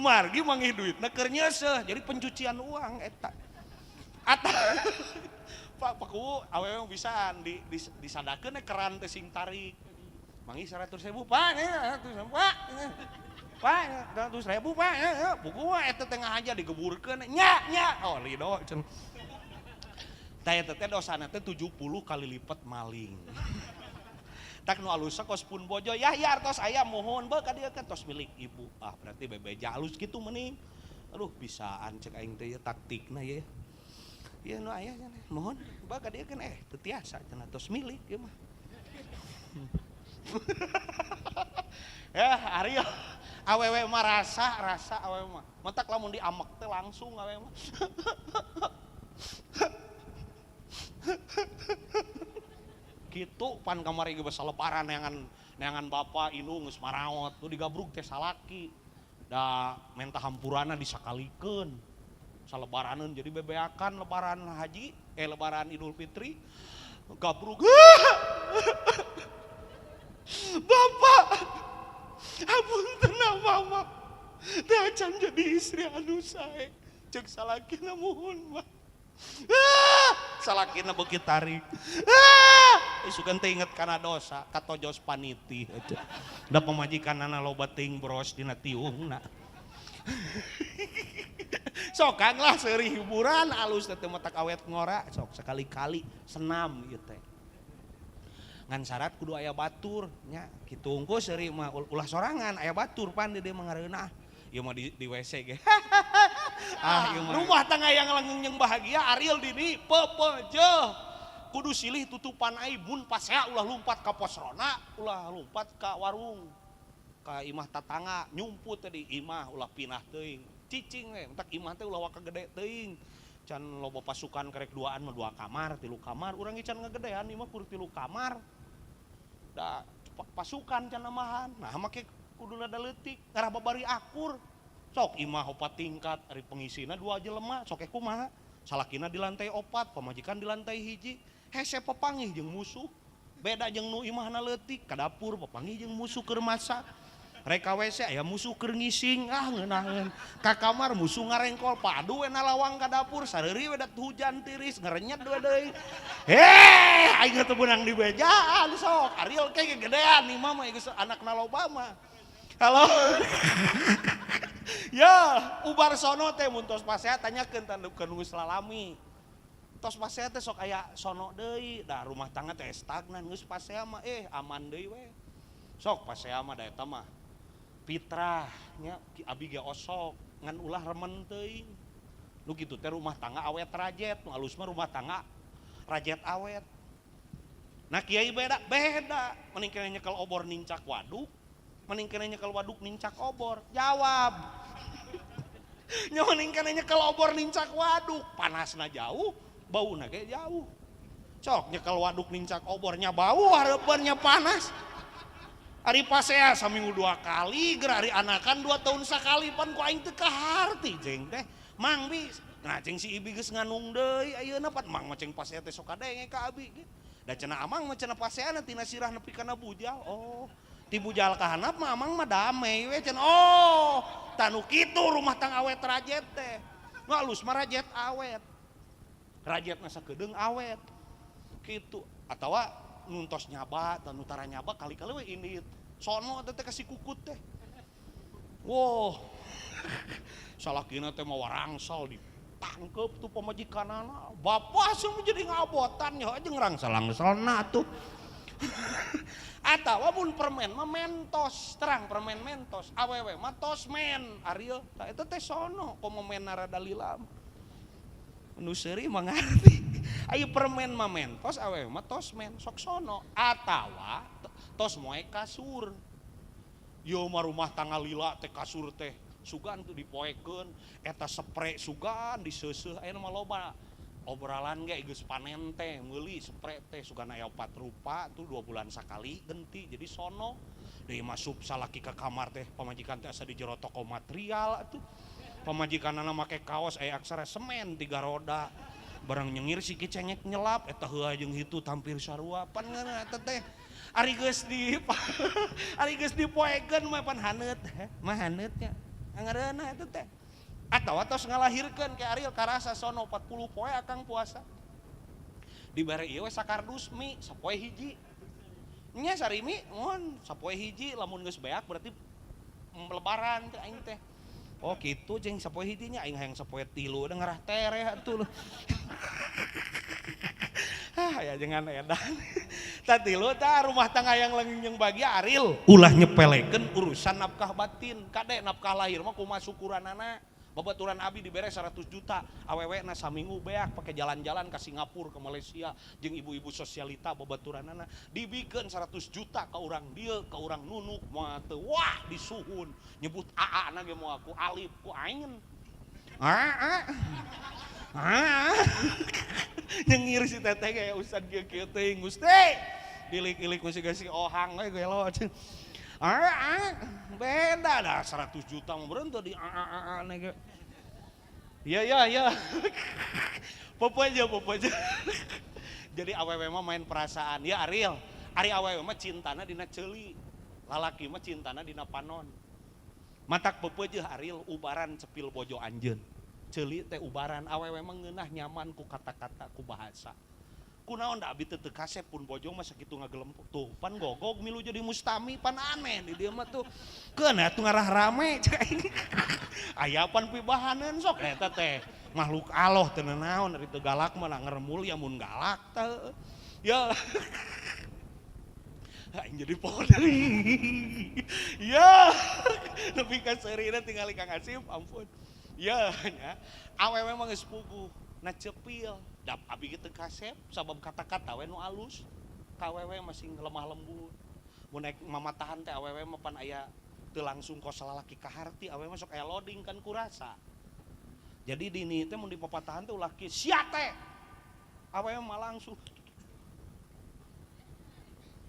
margi manggih duitna keur nyeuseuh jadi pencucian uang eta. Ata Pak Paku awewe bisaan di disadakeun keran teh sing tarik. Manggih 100.000 Pak, 100.000 Pak. Pak, 100.000 Pak. Buku mah eta teh ngahaja digeburkeun nya nya. Oh lido cenah. Tah eta teh dosana teh 70 kali lipat maling. Tak nu alusna kos pun bojo yah ya artos aya mohon beuh ka dieu kan tos milik ibu. Ah berarti bebeja alus kitu meuning. Aduh bisaan cek aing teh ieu taktikna ye. Ieu nu aya cenah mohon beuh ka dieu kan teu tiasa cenah tos milik ieu mah. Ya Ariel awewe mah rasa awewe mah. Matak lamun diamek teh langsung awewe mah. Kitu pan kamari ge basa lebaran neangan bapa indung geus maraot nu digabrug teh salaki. Da menta hampurana disakalikeun. Salebaraneun jadi bebeakan lebaran haji, lebaran Idul Fitri gabrug. Bapak, apunten mama. Teu acan jadi istri anu sae. Ceuk salakina muhun mah. Salakina beuki tarik. Isukan teh inget kana dosa, katojos paniti. Da pamajikanana loba teuing bros dina tiungna. Sok kang lah seuri hiburan alus teh matak awet ngora, sok sekali-kali senam ieu teh. Ngan syarat kudu aya batur nya, kitu unggul seuri mah ulah sorangan aya batur pan di dieu mah ngareunah. Ieu mah di WC ge. Ah, ieu mah. Rumah tangga yang langgeng jeung bahagia Ariel dini pepeje. Kudu silih tutupan aib mun pasea ulah lumpat ka pos rona, ulah lumpat ka warung. Ka imah tatangga nyumput teh di imah ulah pinah teuing. Cicing we, entak imah teh ulah waka gede teuing. Can loba pasukan karek duaan mah 2 kamar, 3 kamar, urang ge can ngagedean imah kur 3 kamar. Da pasukan can namahan. Nah make kudu rada leutik, ngarah babari akur. Sok imah 4 tingkat, ari pengisina 2 jelema, sok kumaha? Salakina di lantai 4, pamajikan di lantai 1. Hese papanggih jeung musuh. Beda jeung nu imahna leutik, ka dapur papanggih jeung musuh keur masak. Rek ka WC aya musuh keur ngising, ah ngeunaheun. Ka kamar musuh ngarengkol, padu we na lawang ka dapur, sareuri we da hujan tiris, ngerenyet we deui. Heh, aing teu beunang dibejaan sok. Ariel ke gegedean nih mama geus anakna loba mah. Halo. Ya, ubar sono teh mun tos pasea tanyakeun ka nu geus lalami. Tos pasea teh sok aya sono deui, da rumah tangga teh stagnan, geus pasea mah aman deui we. Sok pasea mah da eta mah fitrah nya, abi ge osok ngan ulah remen teuing. Nu kitu teh rumah tangga awet rajet, nu alus mah rumah tangga rajet awet. Nah kiai beda, beda. Mending kena nyekel obor nincak waduk, mending kena nyekel waduk nincak obor. Jawab. Nya mending kena nyekel obor nincak waduk, panasna jauh, bauna ge jauh. Cok nyekel waduk nincak obornya bau hareupeun nya panas. Ari pasea saminggu 2 kali, geura ari anakan 2 tahun sakali pan ku aing teu kaharti jeung teh. Mang bi, nah jeung si Ibi geus nganung deui ayeuna pan mang mah ceng pasea teh sok kadenge ka abi ge. Da cenah amang mah cenah paseana tina sirah nepi kana bujal. Oh, ti bujal ka handap mah amang mah damai we cenah. Oh, tanu kitu rumah tangga awet rajet teh. Nu alus mah rajet awet. Rajetna sakedeung awet. Kitu atawa nuntos nyaba dan utara nyaba kali-kali we indit. Sono teh teh kasih kukut teh. Wow. Salakina teh mah warangsal ditangkep tuh pamajikanana. Bapak sih jadi ngabotan ya aja ngerangsalang-ngsalna tuh. Atawa mun permen mah Mentos, terang permen Mentos, awewe mah tosmen, Ariel. Tah eta teh sono komo mena rada lila. Nu seuri mah ngarti. Ayo permen mah Mentos, awewe mah tosmen, sok sono. Atawa tos moe kasur. Yo mah rumah tangga lila teh kasur teh sugan tuh dipoekeun, eta spray sugan diseuseuh, aya mah loba. Obrolan ge geus panen teh meuli spray teh sugan aya 4 rupa tuh 2 bulan sakali genti jadi sono. Deui masuk salaki ka kamar teh pamajikan teh asa di jero toko material atuh. Pamajikanana make kaos aya aksara semen 3 roda. Barang nyengir si ki cengek nyelap eta heula jeung hitu tampir sarua pan ngeunah eta teh. Ari geus di ari geus dipoekeun mah pan haneut, mah haneut nya. Ngareunah eta teh. Atawa tos ngalahirkeun ke Ariel karasa sono 40 poe akang puasa. Dibere ieu we sakardus mie sapoe hiji. Nya sarimi mun sapoe hiji lamun geus beak berarti lebaran teh aing teh. Oh kitu jeung sapoe hijinya aing hayang sapoe 3 da ngarah tereh atuh. Ah ya jangan edan. Tah tilu tah rumah tangga yang langgeng jeung bahagia Ariel ulah nyepelekeun urusan nafkah batin. Kade nafkah lahir mah kumaha syukuranana. Babaturan abi dibere 100 juta, awewe na saminggu beak pake jalan-jalan ke Singapura, ke Malaysia, jeung ibu-ibu sosialita babaturanana dibikeun 100 juta ka urang dieu, ka urang nunuk, moal teu wah disuhun, nyebut aa na ge moal ku alif ku ain. Aa. Aa. Nyengir si teteh kayak ustad kieu-kieu teuing Gusti. Dilik-ilik ku si ohang we gelo. Aa, beda dah 100 juta mah berhenti di aa aa ge. Ya ya ya. Popo aja, popo aja. Jadi awewe mah main perasaan. Ya Ariel, ari awewe mah cintana dina ceuli. Lalaki mah cintana dina panon. Matak popo aja Ariel ubaran cepil bojo anjeun. Ceuli teh ubaran awewe mah ngeunah nyaman ku kata-kata ku bahasa. Kunaon da abi teu teu kasep pun bojo mah sakitu ngagelempuk tuh pan gogog milu jadi mustami pan aneh di dieu mah tuh keun atuh ngarah rame cek aing. Aya pan pibahaneun sok eta teh makhluk Allah teu nanaon ari teu galak mah ngeremul ya mun galak teh ya. Aing jadi pohon. Ya nepi ka seurina tingali Kang Asip ampun. Ya nya awewe mah geus puguh na cepil. Dap abi ge teu kasep sabab kata-kata we nu alus. Ka awewe masih lemah lembut. Mun naik mamatahan teh awewe mah pan aya teu langsung kos lalaki kaharti awewe mah sok aya loading kan kurasa. Jadi dini teh mun dipapatahan teh ulah kieu sia teh. Awewe mah langsung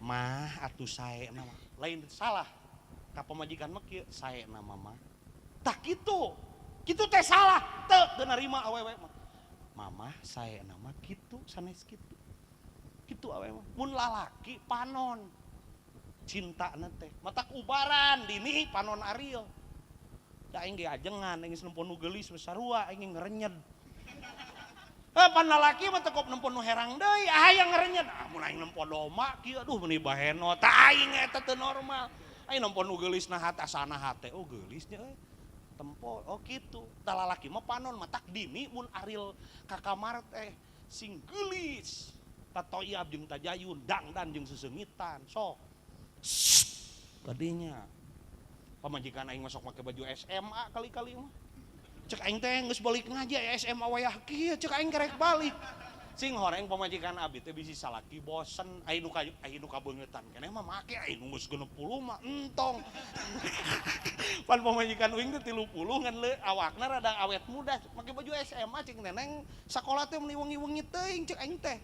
mah atuh sae na mah. Lain salah ka pamajikan mah kieu sae na mah. Tah kitu. Kitu teh salah teu teu narima awewe mah. Mamah saya nama kitu sanes kitu. Kitu awewe mah. Mun lalaki panon. Cinta teh matak ubaran dini panon Ariel. Da aing ge ajengan, aing geus nempo nu geulis we sarua aing ngerenyed. Pan lalaki mah teu kop nempo nu herang deui, hayang ngerenyed. Ah mun aing nempo doma kieu aduh meuni baheno. Tah aing eta teu normal. Aing nempo nu geulis na hate asana hate, oh geulis nya euy. Tempo oh kitu. Tah lalaki mah panon matak dini mun Ariel ka kamar teh sing geulis. Tatoyab jeung tajayun, dangdan jeung seseungitan, sok. Kadinya. Pamajikan aing masuk make baju SMA kali-kali mah. Cek aing teh geus balik ngaji aya SMA wayah kieu, cek aing kerek balik. Sing horeng pamajikan abi teh bisi salaki bosen, aya nu ka aya nu kabeungetan keneh mah make, aya nu geus 60 mah entong. Pan pamajikan uing teh 30 ngan le awakna rada awet muda, make baju SMA cek neneng sakola teh meuni wengi-wengi teuing cek aing teh.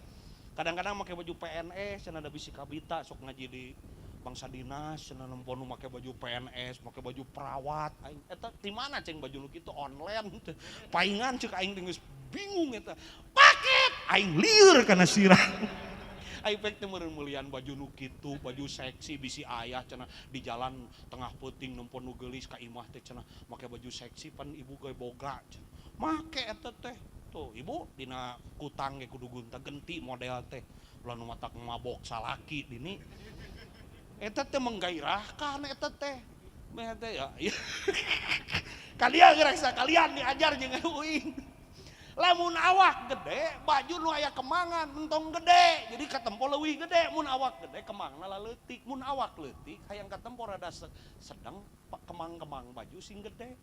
Kadang-kadang make baju PNS cenah da bisi kabita sok ngaji di bangsa dinas cenah nempo nu make baju PNS, make baju perawat aing eta ti mana ceng baju nu kitu online teh. Paingan cek aing teh geus bingung eta. Paket aing lieur kana sirah. Aing pek teh meureun meulian baju nu kitu, baju seksi bisi ayah cenah di jalan tengah peuting nempo nu geulis ka imah teh cenah make baju seksi pan ibu ge boga cenah. Make eta teh. Tuh ibu dina kutang ge kudu gonta genti model teh. Ulah nu matak mabok salaki dini. Eta teh menggairahkan eta teh. Meh teh ya. Kalian ngerasa kalian diajar jeung uing. Lamun awak gede, baju nu aya kemangan entong gede. Jadi katempo leuwih gede, mun awak gede kemangna leutik, mun awak leutik hayang katempo rada sedang kemang-kemang baju sing gede.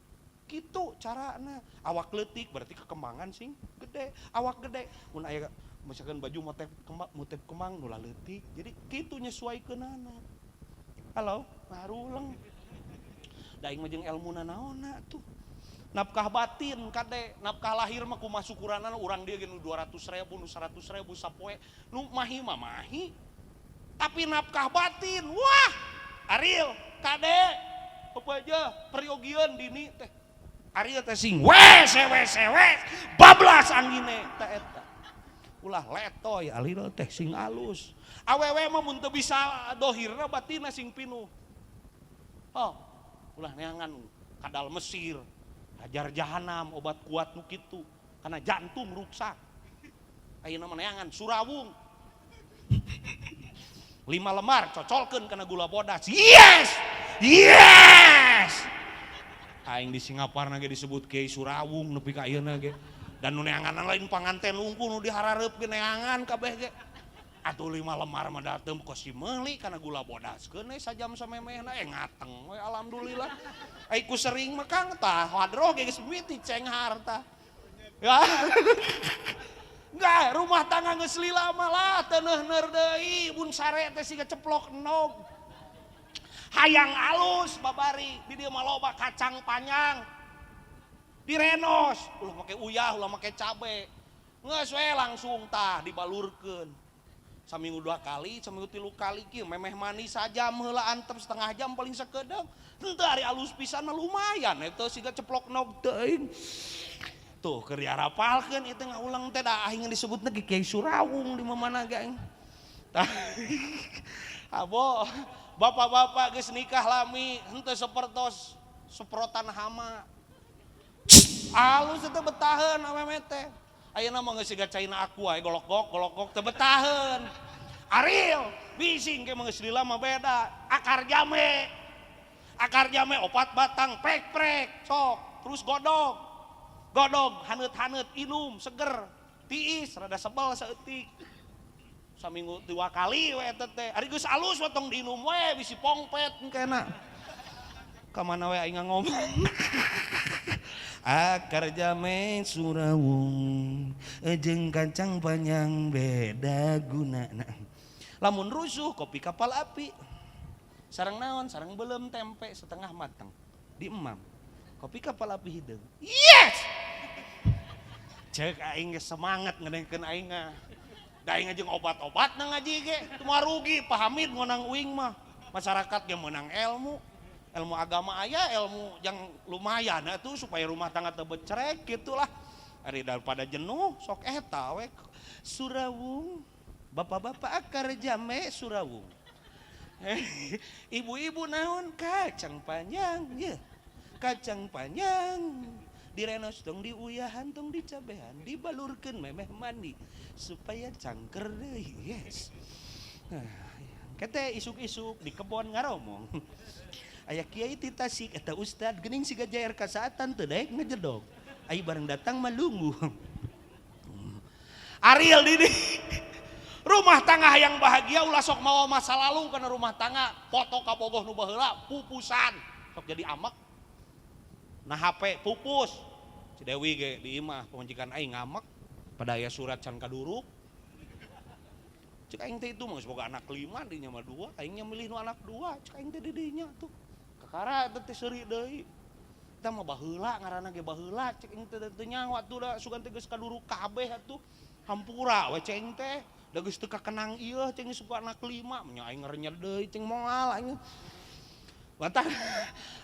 Kitu carana. Awak leutik berarti kekemangan sing gede, awak gede mun aya misalkan baju motif kemang, motif kemang nu leutik. Jadi kitu nyesuaikeunana. Halo, ngaruleng. Da aing mah jeung elmuna naonna tuh. Nafkah batin kade, nafkah lahir mah kumaha syukuranana urang dieu ge nu 200.000, nu 100.000 sapoe, nu mahi mah mahi. Tapi nafkah batin, wah, Ariel, kade, apa aja periogieun dini teh. Ariel teh sing wes wes wes bablas angine teh eta. Ulah letoy Ariel teh sing alus. Awewe mah mun teu bisa dohirna batinna sing pinuh. Oh, ulah neangan kadal Mesir. Hajar jahanam obat kuat nu kitu karena jantung ruksak. Ayeuna mah neangan surawung. 5 lembar cocolkeun kana gula bodas. Yes! Yes! Aing di Singapura ge disebut Kiai Surawung nepi ka ayeuna ge. Dan nu neangan lain panganten unggul nu diharareup ge neangan kabeh ge. Atuh 5 lembar mah dateup kos si meuli kana gula bodas keun we sajam samemehna ngateng we alhamdulillah. Ai ku sering mah Kang tah hadroh ge geus mimiti cenghar tah. Ya. Enggak, rumah tangga geus lila mah lah teu neuhneur deui mun sare teh siga ceplok enog. Hayang alus babari di dieu mah loba kacang panjang. Direnos, ulah make uyah, ulah make cabe. Geus we langsung tah dibalurkeun. Saminggu 2 kali, saminggu 3 kali kieu memeh manis sajam heula antep setengah jam paling sakedeung. Henteu ari alus pisan mah lumayan eta siga ceplok nog teuing. Tuh keur diarapalkeun ieu teh ngaulang teh da aing disebutna ge Kiai Surawung di mana ge aing. Tah. Abo, bapak-bapak geus nikah lami henteu sapertos seprotan hama. Alus teh betaheun awewe teh. Ayeuna mah geus siga caina aku wae golok-gok golok-gok teh betaheun. Ariel bising ke mah geus lila mah beda. Akar jame. Akar jame 4 batang prek-prek sok terus godog. Godog haneut-haneut inum seger. Tiis rada sebel saeutik. Saminggu 2 kali we eta teh. Ari geus alus we tong diinum we bisi pongpet engkena. Ka mana we aing ngomong. Akar jame surawung jeung kacang panjang beda gunana. Lamun rusuh kopi kapal api. Sareng naon? Sareng belem tempe setengah matang diemam. Kopi kapal api hideung. Yes! Cek aing geus semangat ngedengeun aing mah. Da aing jeung obat-obat na ngaji ge, teu moal rugi pahamid meunang uing mah. Masyarakat ge meunang ilmu. Ilmu agama aya, ilmu yang lumayan atuh supaya rumah tangga teu becerek gitulah. Ari daripada jenuh sok eta we Surawung. Bapak-bapak akar jame Surawung. Ibu-ibu naon kacang panjang ya. Kacang panjang direnos tong diuyahan tong dicabehan dibalurkeun memeh mandi supaya cangker deui. Yes. Nah, kete isuk-isuk di kebon ngaromong. Aya kiai ti Tasik eta ustad geuning siga jair kasaatan teu daek ngejedog. Ai bareng datang mah lungguh. Ariel dini. Rumah tangga yang bahagia ulah sok mawa masa lalu kana rumah tangga, foto kabogoh nu baheula pupusan, sok jadi amek. Nah HP pupus. Si Dewi ge di imah pamajikan aing ngamek pada aya surat can kaduruk. Cek aing teh itu mah geus boga anak 5 dinya mah 2, aing nya milih nu anak 2, cek aing teh di dinya tuh. Kakara eta teh seuri deui. Eta mah baheula ngaranna ge baheula cek aing teh teu nyaho atuh da sugan teh geus kaduruk kabeh atuh. Hampura we cek aing teh. Da geus teu kakenang ieu cek geus boga anak 5, nya aing ngarenyed deui cing moal aing. Batah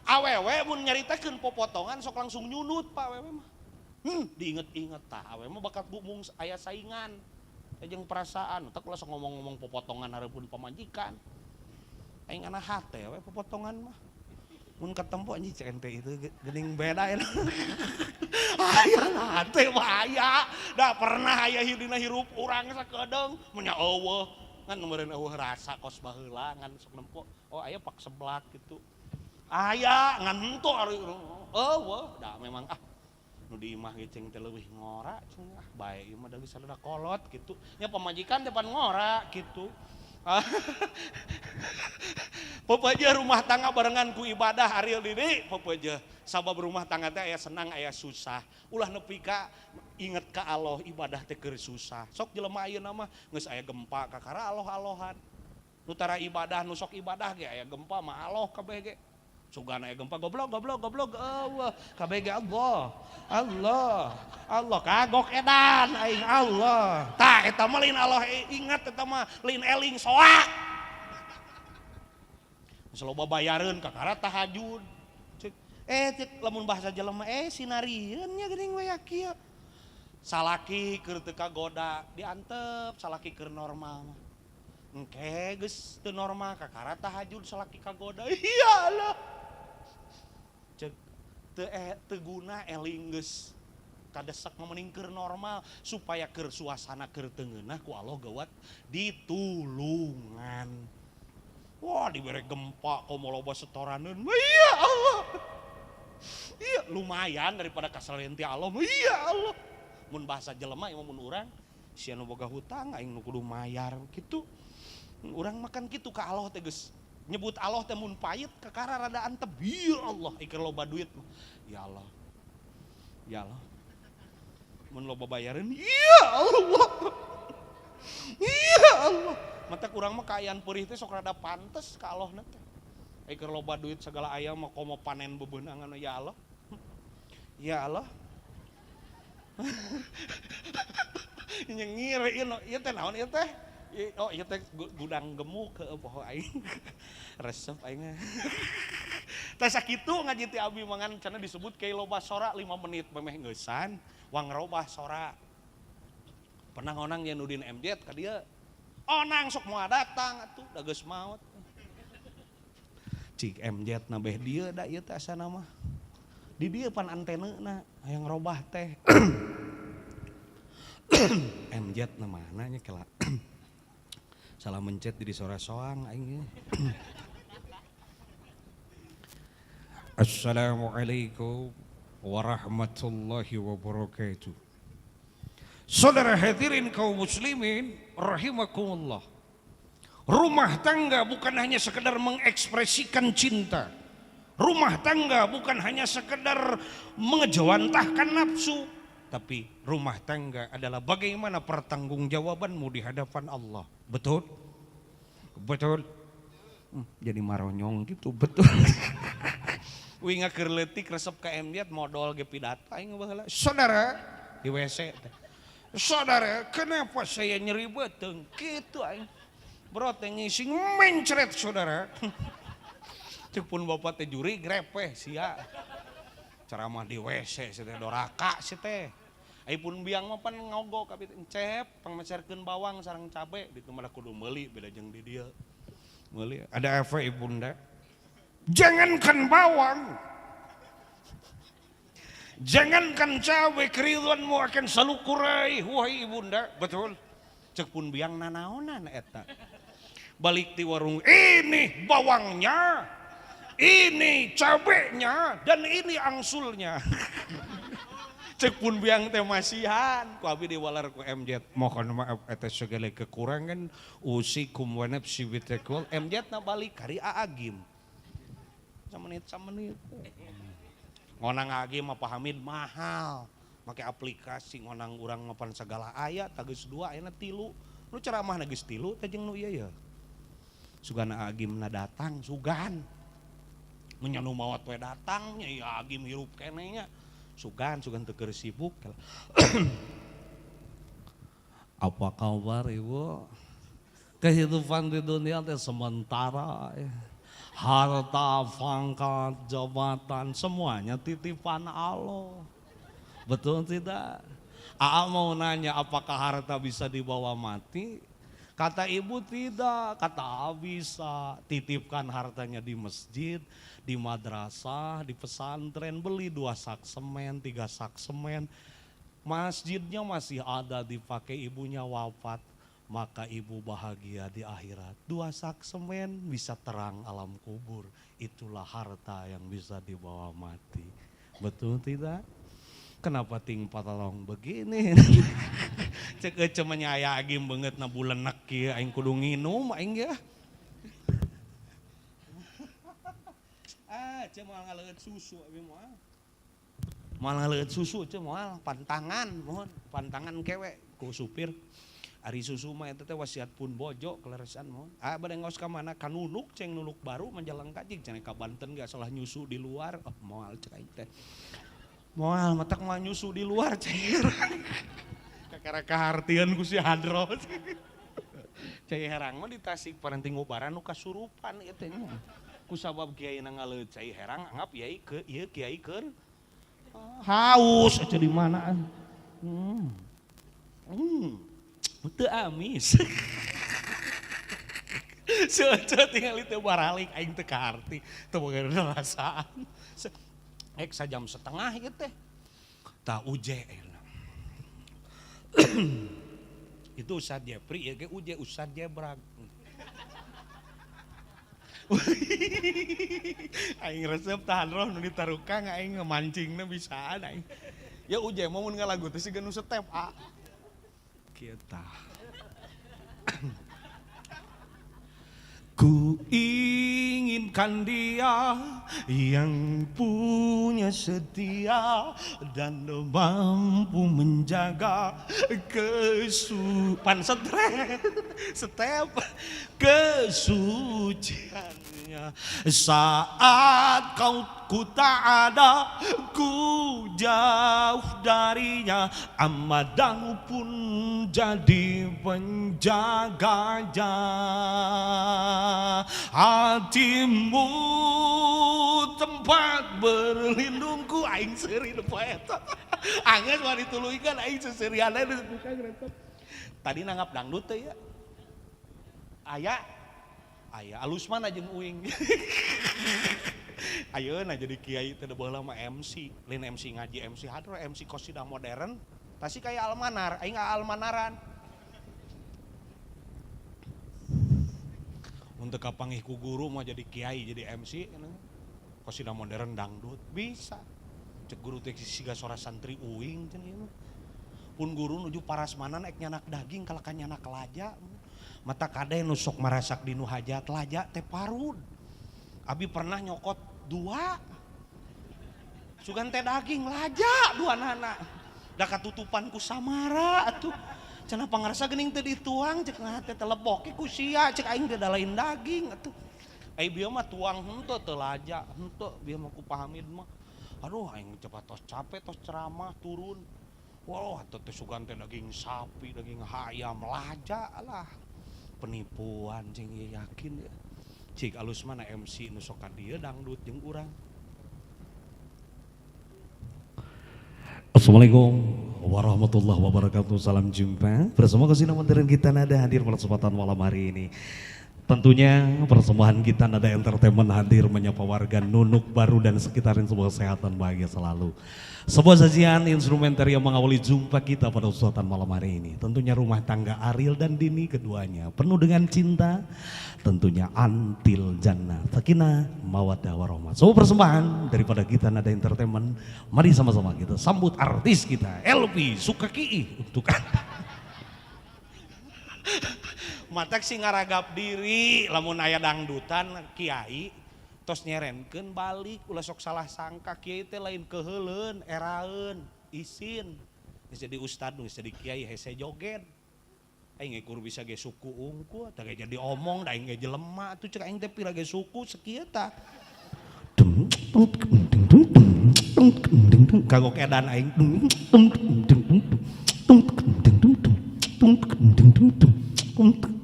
awewe mun nyaritakeun popotongan sok langsung nyunut Pak awewe mah. Diinget-inget tah awewe mah bakat mung aya saingan. Jeung perasaan, teh ulah sok ngomong-ngomong popotongan hareupeun pamajikan. Aing ana hate we popotongan mah. Mun katempo anjing cek ente itu geuning beda ya. Aya hate mah aya. Da pernah aya dina hirup urang sakedeung mun nya eueuh. Ngan meureun eueuh rasa kos baheula ngan sok nempo. Oh aya pak seblak gitu. Aya ngan henteu ari eueuh da memang ah nu di imah ge cing teh leuwih ngora cing ah bae ieu mah da geus sada kolot gitu. Nya pamajikan teh pan ngora gitu. Pepeje rumah tangga barengan ku ibadah Ariel diri pepeje sabab rumah tangga teh aya senang aya susah. Ulah nepi ka inget ka Allah ibadah teh keur susah. Sok jelema ayeuna mah geus aya gempa kakara aloh-alohan. Nu tara ibadah nu sok ibadah ge aya gempa mah aloh kabeh ge. Sugan aya gempa goblok goblok goblok eueuh kabeh ge Allah. Allah. Allah kagok edan aing Allah. Tah eta mah lain Allah ingat eta mah lain eling soak. Geus loba bayareun kakara tahajud. Cek cek lamun bahasa jelema sinarieun nya geuning we kieu. Salaki keur teu kagoda diantep, salaki keur normal mah. Engke geus teu normal kakara tahajud salaki kagoda. Iya Allah. Cek teu teu guna eling geus kadesak mah keur normal supaya keur suasana keur teu ngeunah ku Allah gawat ditulungan. Wah dibere gempa komo loba setoraneun. Iya Allah. Iya lumayan daripada kasalen ti Allah. Iya Allah. Mun bahasa jelema ieu mun urang sia nu boga hutang aing nu kudu mayar kitu. Urang makan kitu ka Allah teh geus nyebut Allah teh mun payet kakara rada antep. Ya Allah ieu loba duit mah. Ya Allah. Ya Allah. Mun loba bayareun ya Allah. Ya Allah. Mata kurang mah kaayaan perih teh sok rada pantes ka Allah teh. Ai keur loba duit segala aya mah komo panen bebeunangan ya Allah. Ya Allah. Nyengir ieu ieu teh naon ieu teh? Oh ieu teh gudang gemuk heueuh poho aing. Resep aing. Teh sakitu ngaji ti abi mangan cenah disebut ke loba sora 5 menit memeh ngeusan wang robah sora. Pernah onang yen Udin MJ ka dieu. Onang sok moal datang atuh da geus maot. Cik MJ na beh dieu da ieu teh asana mah. Di dieu pan antenena hayang robah teh. MJ na mana nya kela. Salah mencet di sora soang aing ieu. Assalamualaikum warahmatullahi wabarakatuh. Saudara hadirin kaum muslimin rahimakumullah. Rumah tangga bukan hanya sekedar mengekspresikan cinta. Rumah tangga bukan hanya sekedar mengejawantahkan nafsu, tapi rumah tangga adalah bagaimana pertanggungjawabanmu di hadapan Allah. Betul? Betul. Jadi maronyong gitu, betul. Winga keur leutik resep ka MJ modol ge pidato aing baheula. Saudara di WC teh. Saudara, kenapa saya nyeri beuteung? Kitu aing. Bro teh ngising mencret saudara. Cek pun bapak teh juri grepeh sia. Ceramah di WC si teh doraka si teh. Ai pun biang mah pan ngogok abi teh encep pangmeserkeun bawang sareng cabe ditu mah kudu meuli beda jeung di dieu. Meuli ada efek ibunda. Jangankan bawang, jangankan cabai, keriduanmu akan selalu kuraih wahai ibunda. Betul. Cek pun biang nanaonan eta. Balik di warung, ini bawangnya, ini cabenya, dan ini angsulnya. Cek pun biang teh masihan, ku abi diwalar ku MJ. Mohon maaf atas segala kekurangan. Usikum wa nafsi bitaqwa. MJ na balik kari Agim. Samenit samenit. Ngonang Agim mah Pak Hamid mahal. Make aplikasi ngonang urang mapan segala aya tageus dua ayeuna tilu. Nu ceramah geus tilu teh jeung nu ieu ya. Sugana Agim na datang sugan. Mun nu maot we datang nya ieu Agim hirup keneh nya. Sugan sugan teu keur sibuk. Apa kabar Ibu? Kehidupan di dunia teh sementara ya. Harta, pangkat, jabatan semuanya titipan Allah. Betul tidak? Aa mau nanya apakah harta bisa dibawa mati? Kata ibu tidak, kata A bisa. Titipkan hartanya di masjid, di madrasah, di pesantren, beli 2 sak semen, 3 sak semen. Masjidnya masih ada dipakai, ibunya wafat, maka ibu bahagia di akhirat. 2 sak semen bisa terang alam kubur. Itulah harta yang bisa dibawa mati. Betul tidak? Kenapa ting patalong begini? Cek ece menyaya agim banget na bulenek kieu aing kudu nginum aing ya. Ah, cek moal ngaleut susu abi moal. Moal ngaleut susu cek moal pantangan mohon, pantangan kewe ku supir. Ari susu mah eta teh wasiat pun bojo keleresan mohon. Ah bade ngaos ka mana ka nunuk ceng nunuk baru menjelang kajing cenah ka Banten gak salah nyusu di luar. Oh moal cek aing teh. Moal matak mah nyusu di luar cair. Kakara kahartieun ku si Hadro. Cai herang mah di Tasik parenting ngubaran nu kasurupan ieu teh nya. Ku sabab kiai na ngaleut cai herang anggap kiai ke ieu kiai keur haus aja di mana. Teu amis. Seueuh tingali teu baralik aing teu kaharti, teu boga rasaan. Ek sajam setengah ieu teh. Tah uje ayeuna. Itu Ustaz Jepri ieu ge uje Ustaz Jebrag. Aing resep tahan roh nu ditarukang aing ngemancingna bisaan aing. Ya uje mah mun ngalagu teh siga nu step A. Kieu tah. Ku inginkan dia yang punya setia dan mampu menjaga kesupan step kesuciannya. Saat kau ku tak ada, ku jauh darinya, amadamu pun jadi penjaganya. Hatimu tempat berlindungku, aing seuri nu poe eta. Anggeus mah dituluykeun aing seserian we disebutkan resep. Tadi nanggap dangdut teh ya. Aya aya alus mana jeung uing. Ayeuna jadi kiai teh baheula mah MC, lain MC ngaji, MC hadroh, MC qasidah modern. Tasik aya Almanar, aing Almanaran. Untuk kapanggih ku guru mah jadi kiai, jadi MC, qasidah modern dangdut bisa. Cek guru teh siga sora santri uing cenah ieu mah. Pun guru nuju parasmanan ek nyanak daging kalakan nyanak laja. Mata kade nu sok marasak di nu hajat laja teh parud. Abi pernah nyokot 2. Sugan teh daging laja 2 nana. Da katutupan ku samara atuh. Cenah pangarsa geuning teu dituang cek nah teh teleboke ku sia cek aing teh dalain daging atuh. Ai bieu mah tuang henteu teu laja henteu bieu mah ku Pak Hamid mah. Aduh aing cepat tos capek tos ceramah turun. Wah atuh teh sugan teh daging sapi, daging hayam laja lah. Penipuan cing ieu yakin ya. Cik alus mana MC nu sok ka dieu dangdut jeung urang. Assalamualaikum warahmatullahi wabarakatuh. Salam jumpa bersama Kasino Modern kita Nada hadir pada kesempatan malam hari ini. Tentunya persembahan kita Nada Entertainment hadir menyapa warga Nunuk Baru dan sekitarnya, semoga sehat dan bahagia selalu. Sebuah sajian instrumenter yang mengawali jumpa kita pada kesempatan malam hari ini. Tentunya rumah tangga Ariel dan Dini keduanya penuh dengan cinta. Tentunya until jannah, sakinah, mawaddah warahmah. Sebuah persembahan daripada kita Nada Entertainment. Mari sama-sama kita sambut artis kita Elvy Sukakii untuk Anda. Matak sing ngaragap diri lamun aya dangdutan kiai tos nyerenkeun balik, ulah sok salah sangka. Kiai teh lain keheuleun, eraeun, isin. Geus jadi ustad, geus jadi kiai, hese joget. Aing ge kur bisa ge suku unggul tah ge jadi omong da aing ge jelema atuh. Cek aing teh pira ge suku sakieu tah. Kagok edan aing.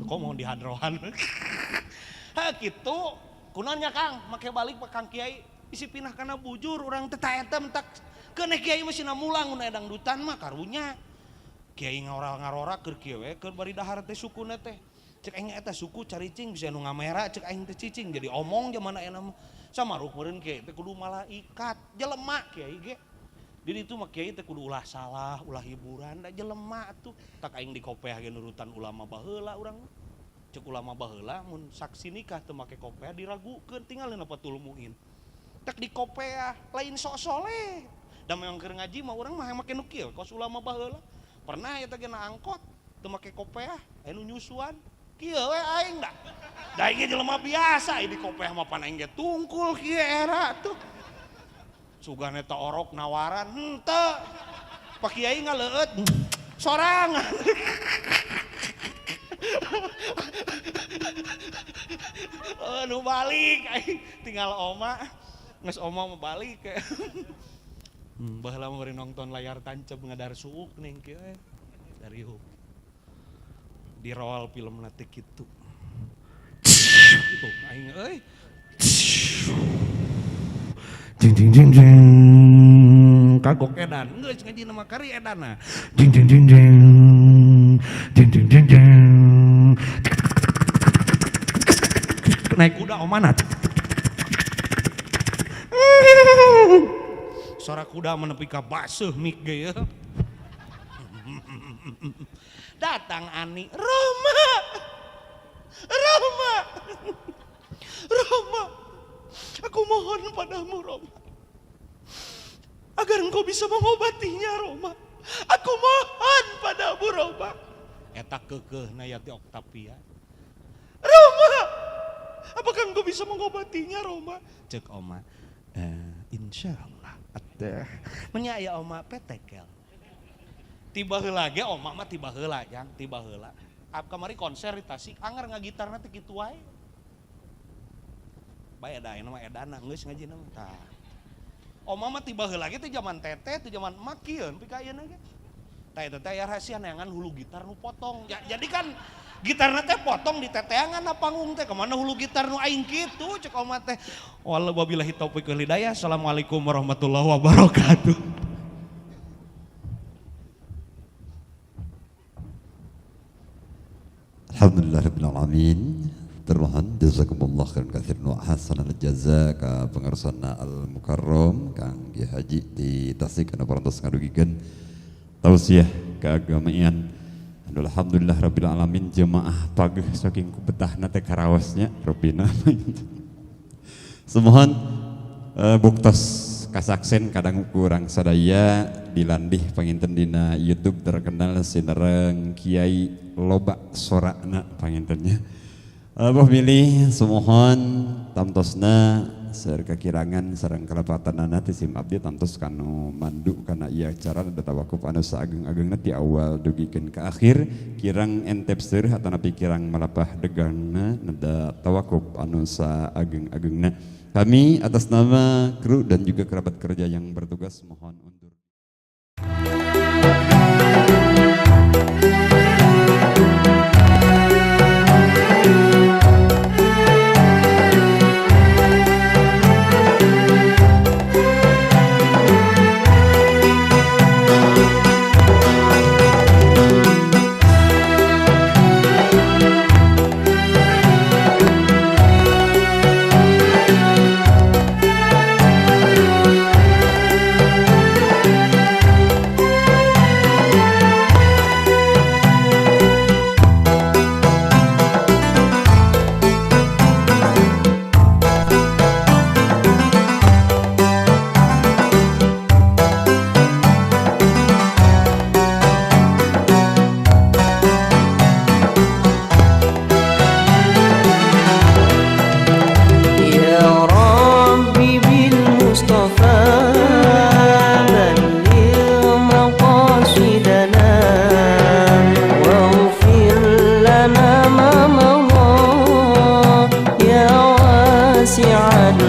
Kok mau dihadrohan ha kitu kunanya Kang, make balik Kang Kiai isi pinah kana bujur urang teh ta eta tak keuneh kiai mah sina mulang mun dangdutan mah. Karunya kiai ngora-ngarora keur kieu we keur bari dahar teh sukuna teh. Cek aing eta suku caricing bisa nu ngamera, cek aing teh cicing jadi omong zaman ayeuna mah samaruk meureun kiai teh kudu malaikat, jelema kiai ge. Jadi itu mah kiai teh kudu ulah salah, ulah hiburan da jelema atuh. Tak aing di kopeah ge nurutan ulama baheula urang. Cek ulama baheula mun saksi nikah teu make kopeah diragukeun, tinggalin apa Fathul Muin. Tak di kopeah lain sok soleh. Da memang keur ngaji mah urang mah make nu kieu kos ulama baheula. Pernah eta ge na angkot teu make kopeah, aya nu nyusuan. Kieu we aing da. Da aing ge jelema biasa, di kopeah mah pan aing ge tungkul kieu era tuh. Sugan eta orok nawaran henteu. Pak Kiai ngaleueut sorangan. Nu balik aing tinggal oma, geus oma mau balik. Baheula mah bari nonton layar tancap ngadar suuk ning kieu dari huk. Di roll film teh kitu. Gitu aing euy. Jing jing jing jing, kagok edan geus ngaji nama kari edana. Jing jing jing jing jing jing jing jing, naik kuda omana, suara kuda menepi ka baseuh mik ge ya. Datang Ani, Roma, Roma, Roma, aku mohon padamu Roma, agar engkau bisa mengobatinya Roma. Aku mohon padamu Roma. Eta keukeuh na Yati Octavia. Roma, apakah engkau bisa mengobatinya Roma? Cek oma, insya Allah. Ateh. Menya ya oma petekel. Tiba heula ge oma mah tiba heula jang, tiba heula. Ap kamari konser di Tasik, anger ngagitarna teh kitu wae. Bae da ayeuna mah edana geus ngajina mah tah. Oma mah tiba heula ge teh zaman teteh, teh zaman emak kieu nepi ka ayeuna ge. Tah eta teh aya rahasia neangan hulu gitar nu potong. Ya, jadi kan gitarna teh potong di teteangan na panggung teh kemana hulu gitar nu aing kitu cek oma teh. Wallahu wabillahi taufiq wal hidayah. Assalamualaikum warahmatullahi wabarakatuh. Alhamdulillah rabbil alamin. Termohon jazakumullah khairan katsiran wa hasanal jaza ka pangarsana al mukarram Kang Kiai Haji di Tasik anu parantos ngadugikeun tausiah keagamaan. Alhamdulillah rabbil alamin, jemaah pageuh saking kubetahna teh karaosnya rupina. Semohon buktos kasaksen kadang kurang sadaya dilandih panginten dina YouTube terkenal sinereng Kiai loba sorakna pangintennya. Boh bilih semohon tamtosna seur kekirangan sareng kalepatanana ti sim abdi tamtos kanu mandu kana ieu acara da tawakuf anu saageng-agengna ti awal dugikeun ka akhir, kirang entep seur atanapi kirang malapah degangna nada tawakuf anu saageng-agengna. Kami atas nama kru dan juga kerabat kerja yang bertugas mohon undur. Anu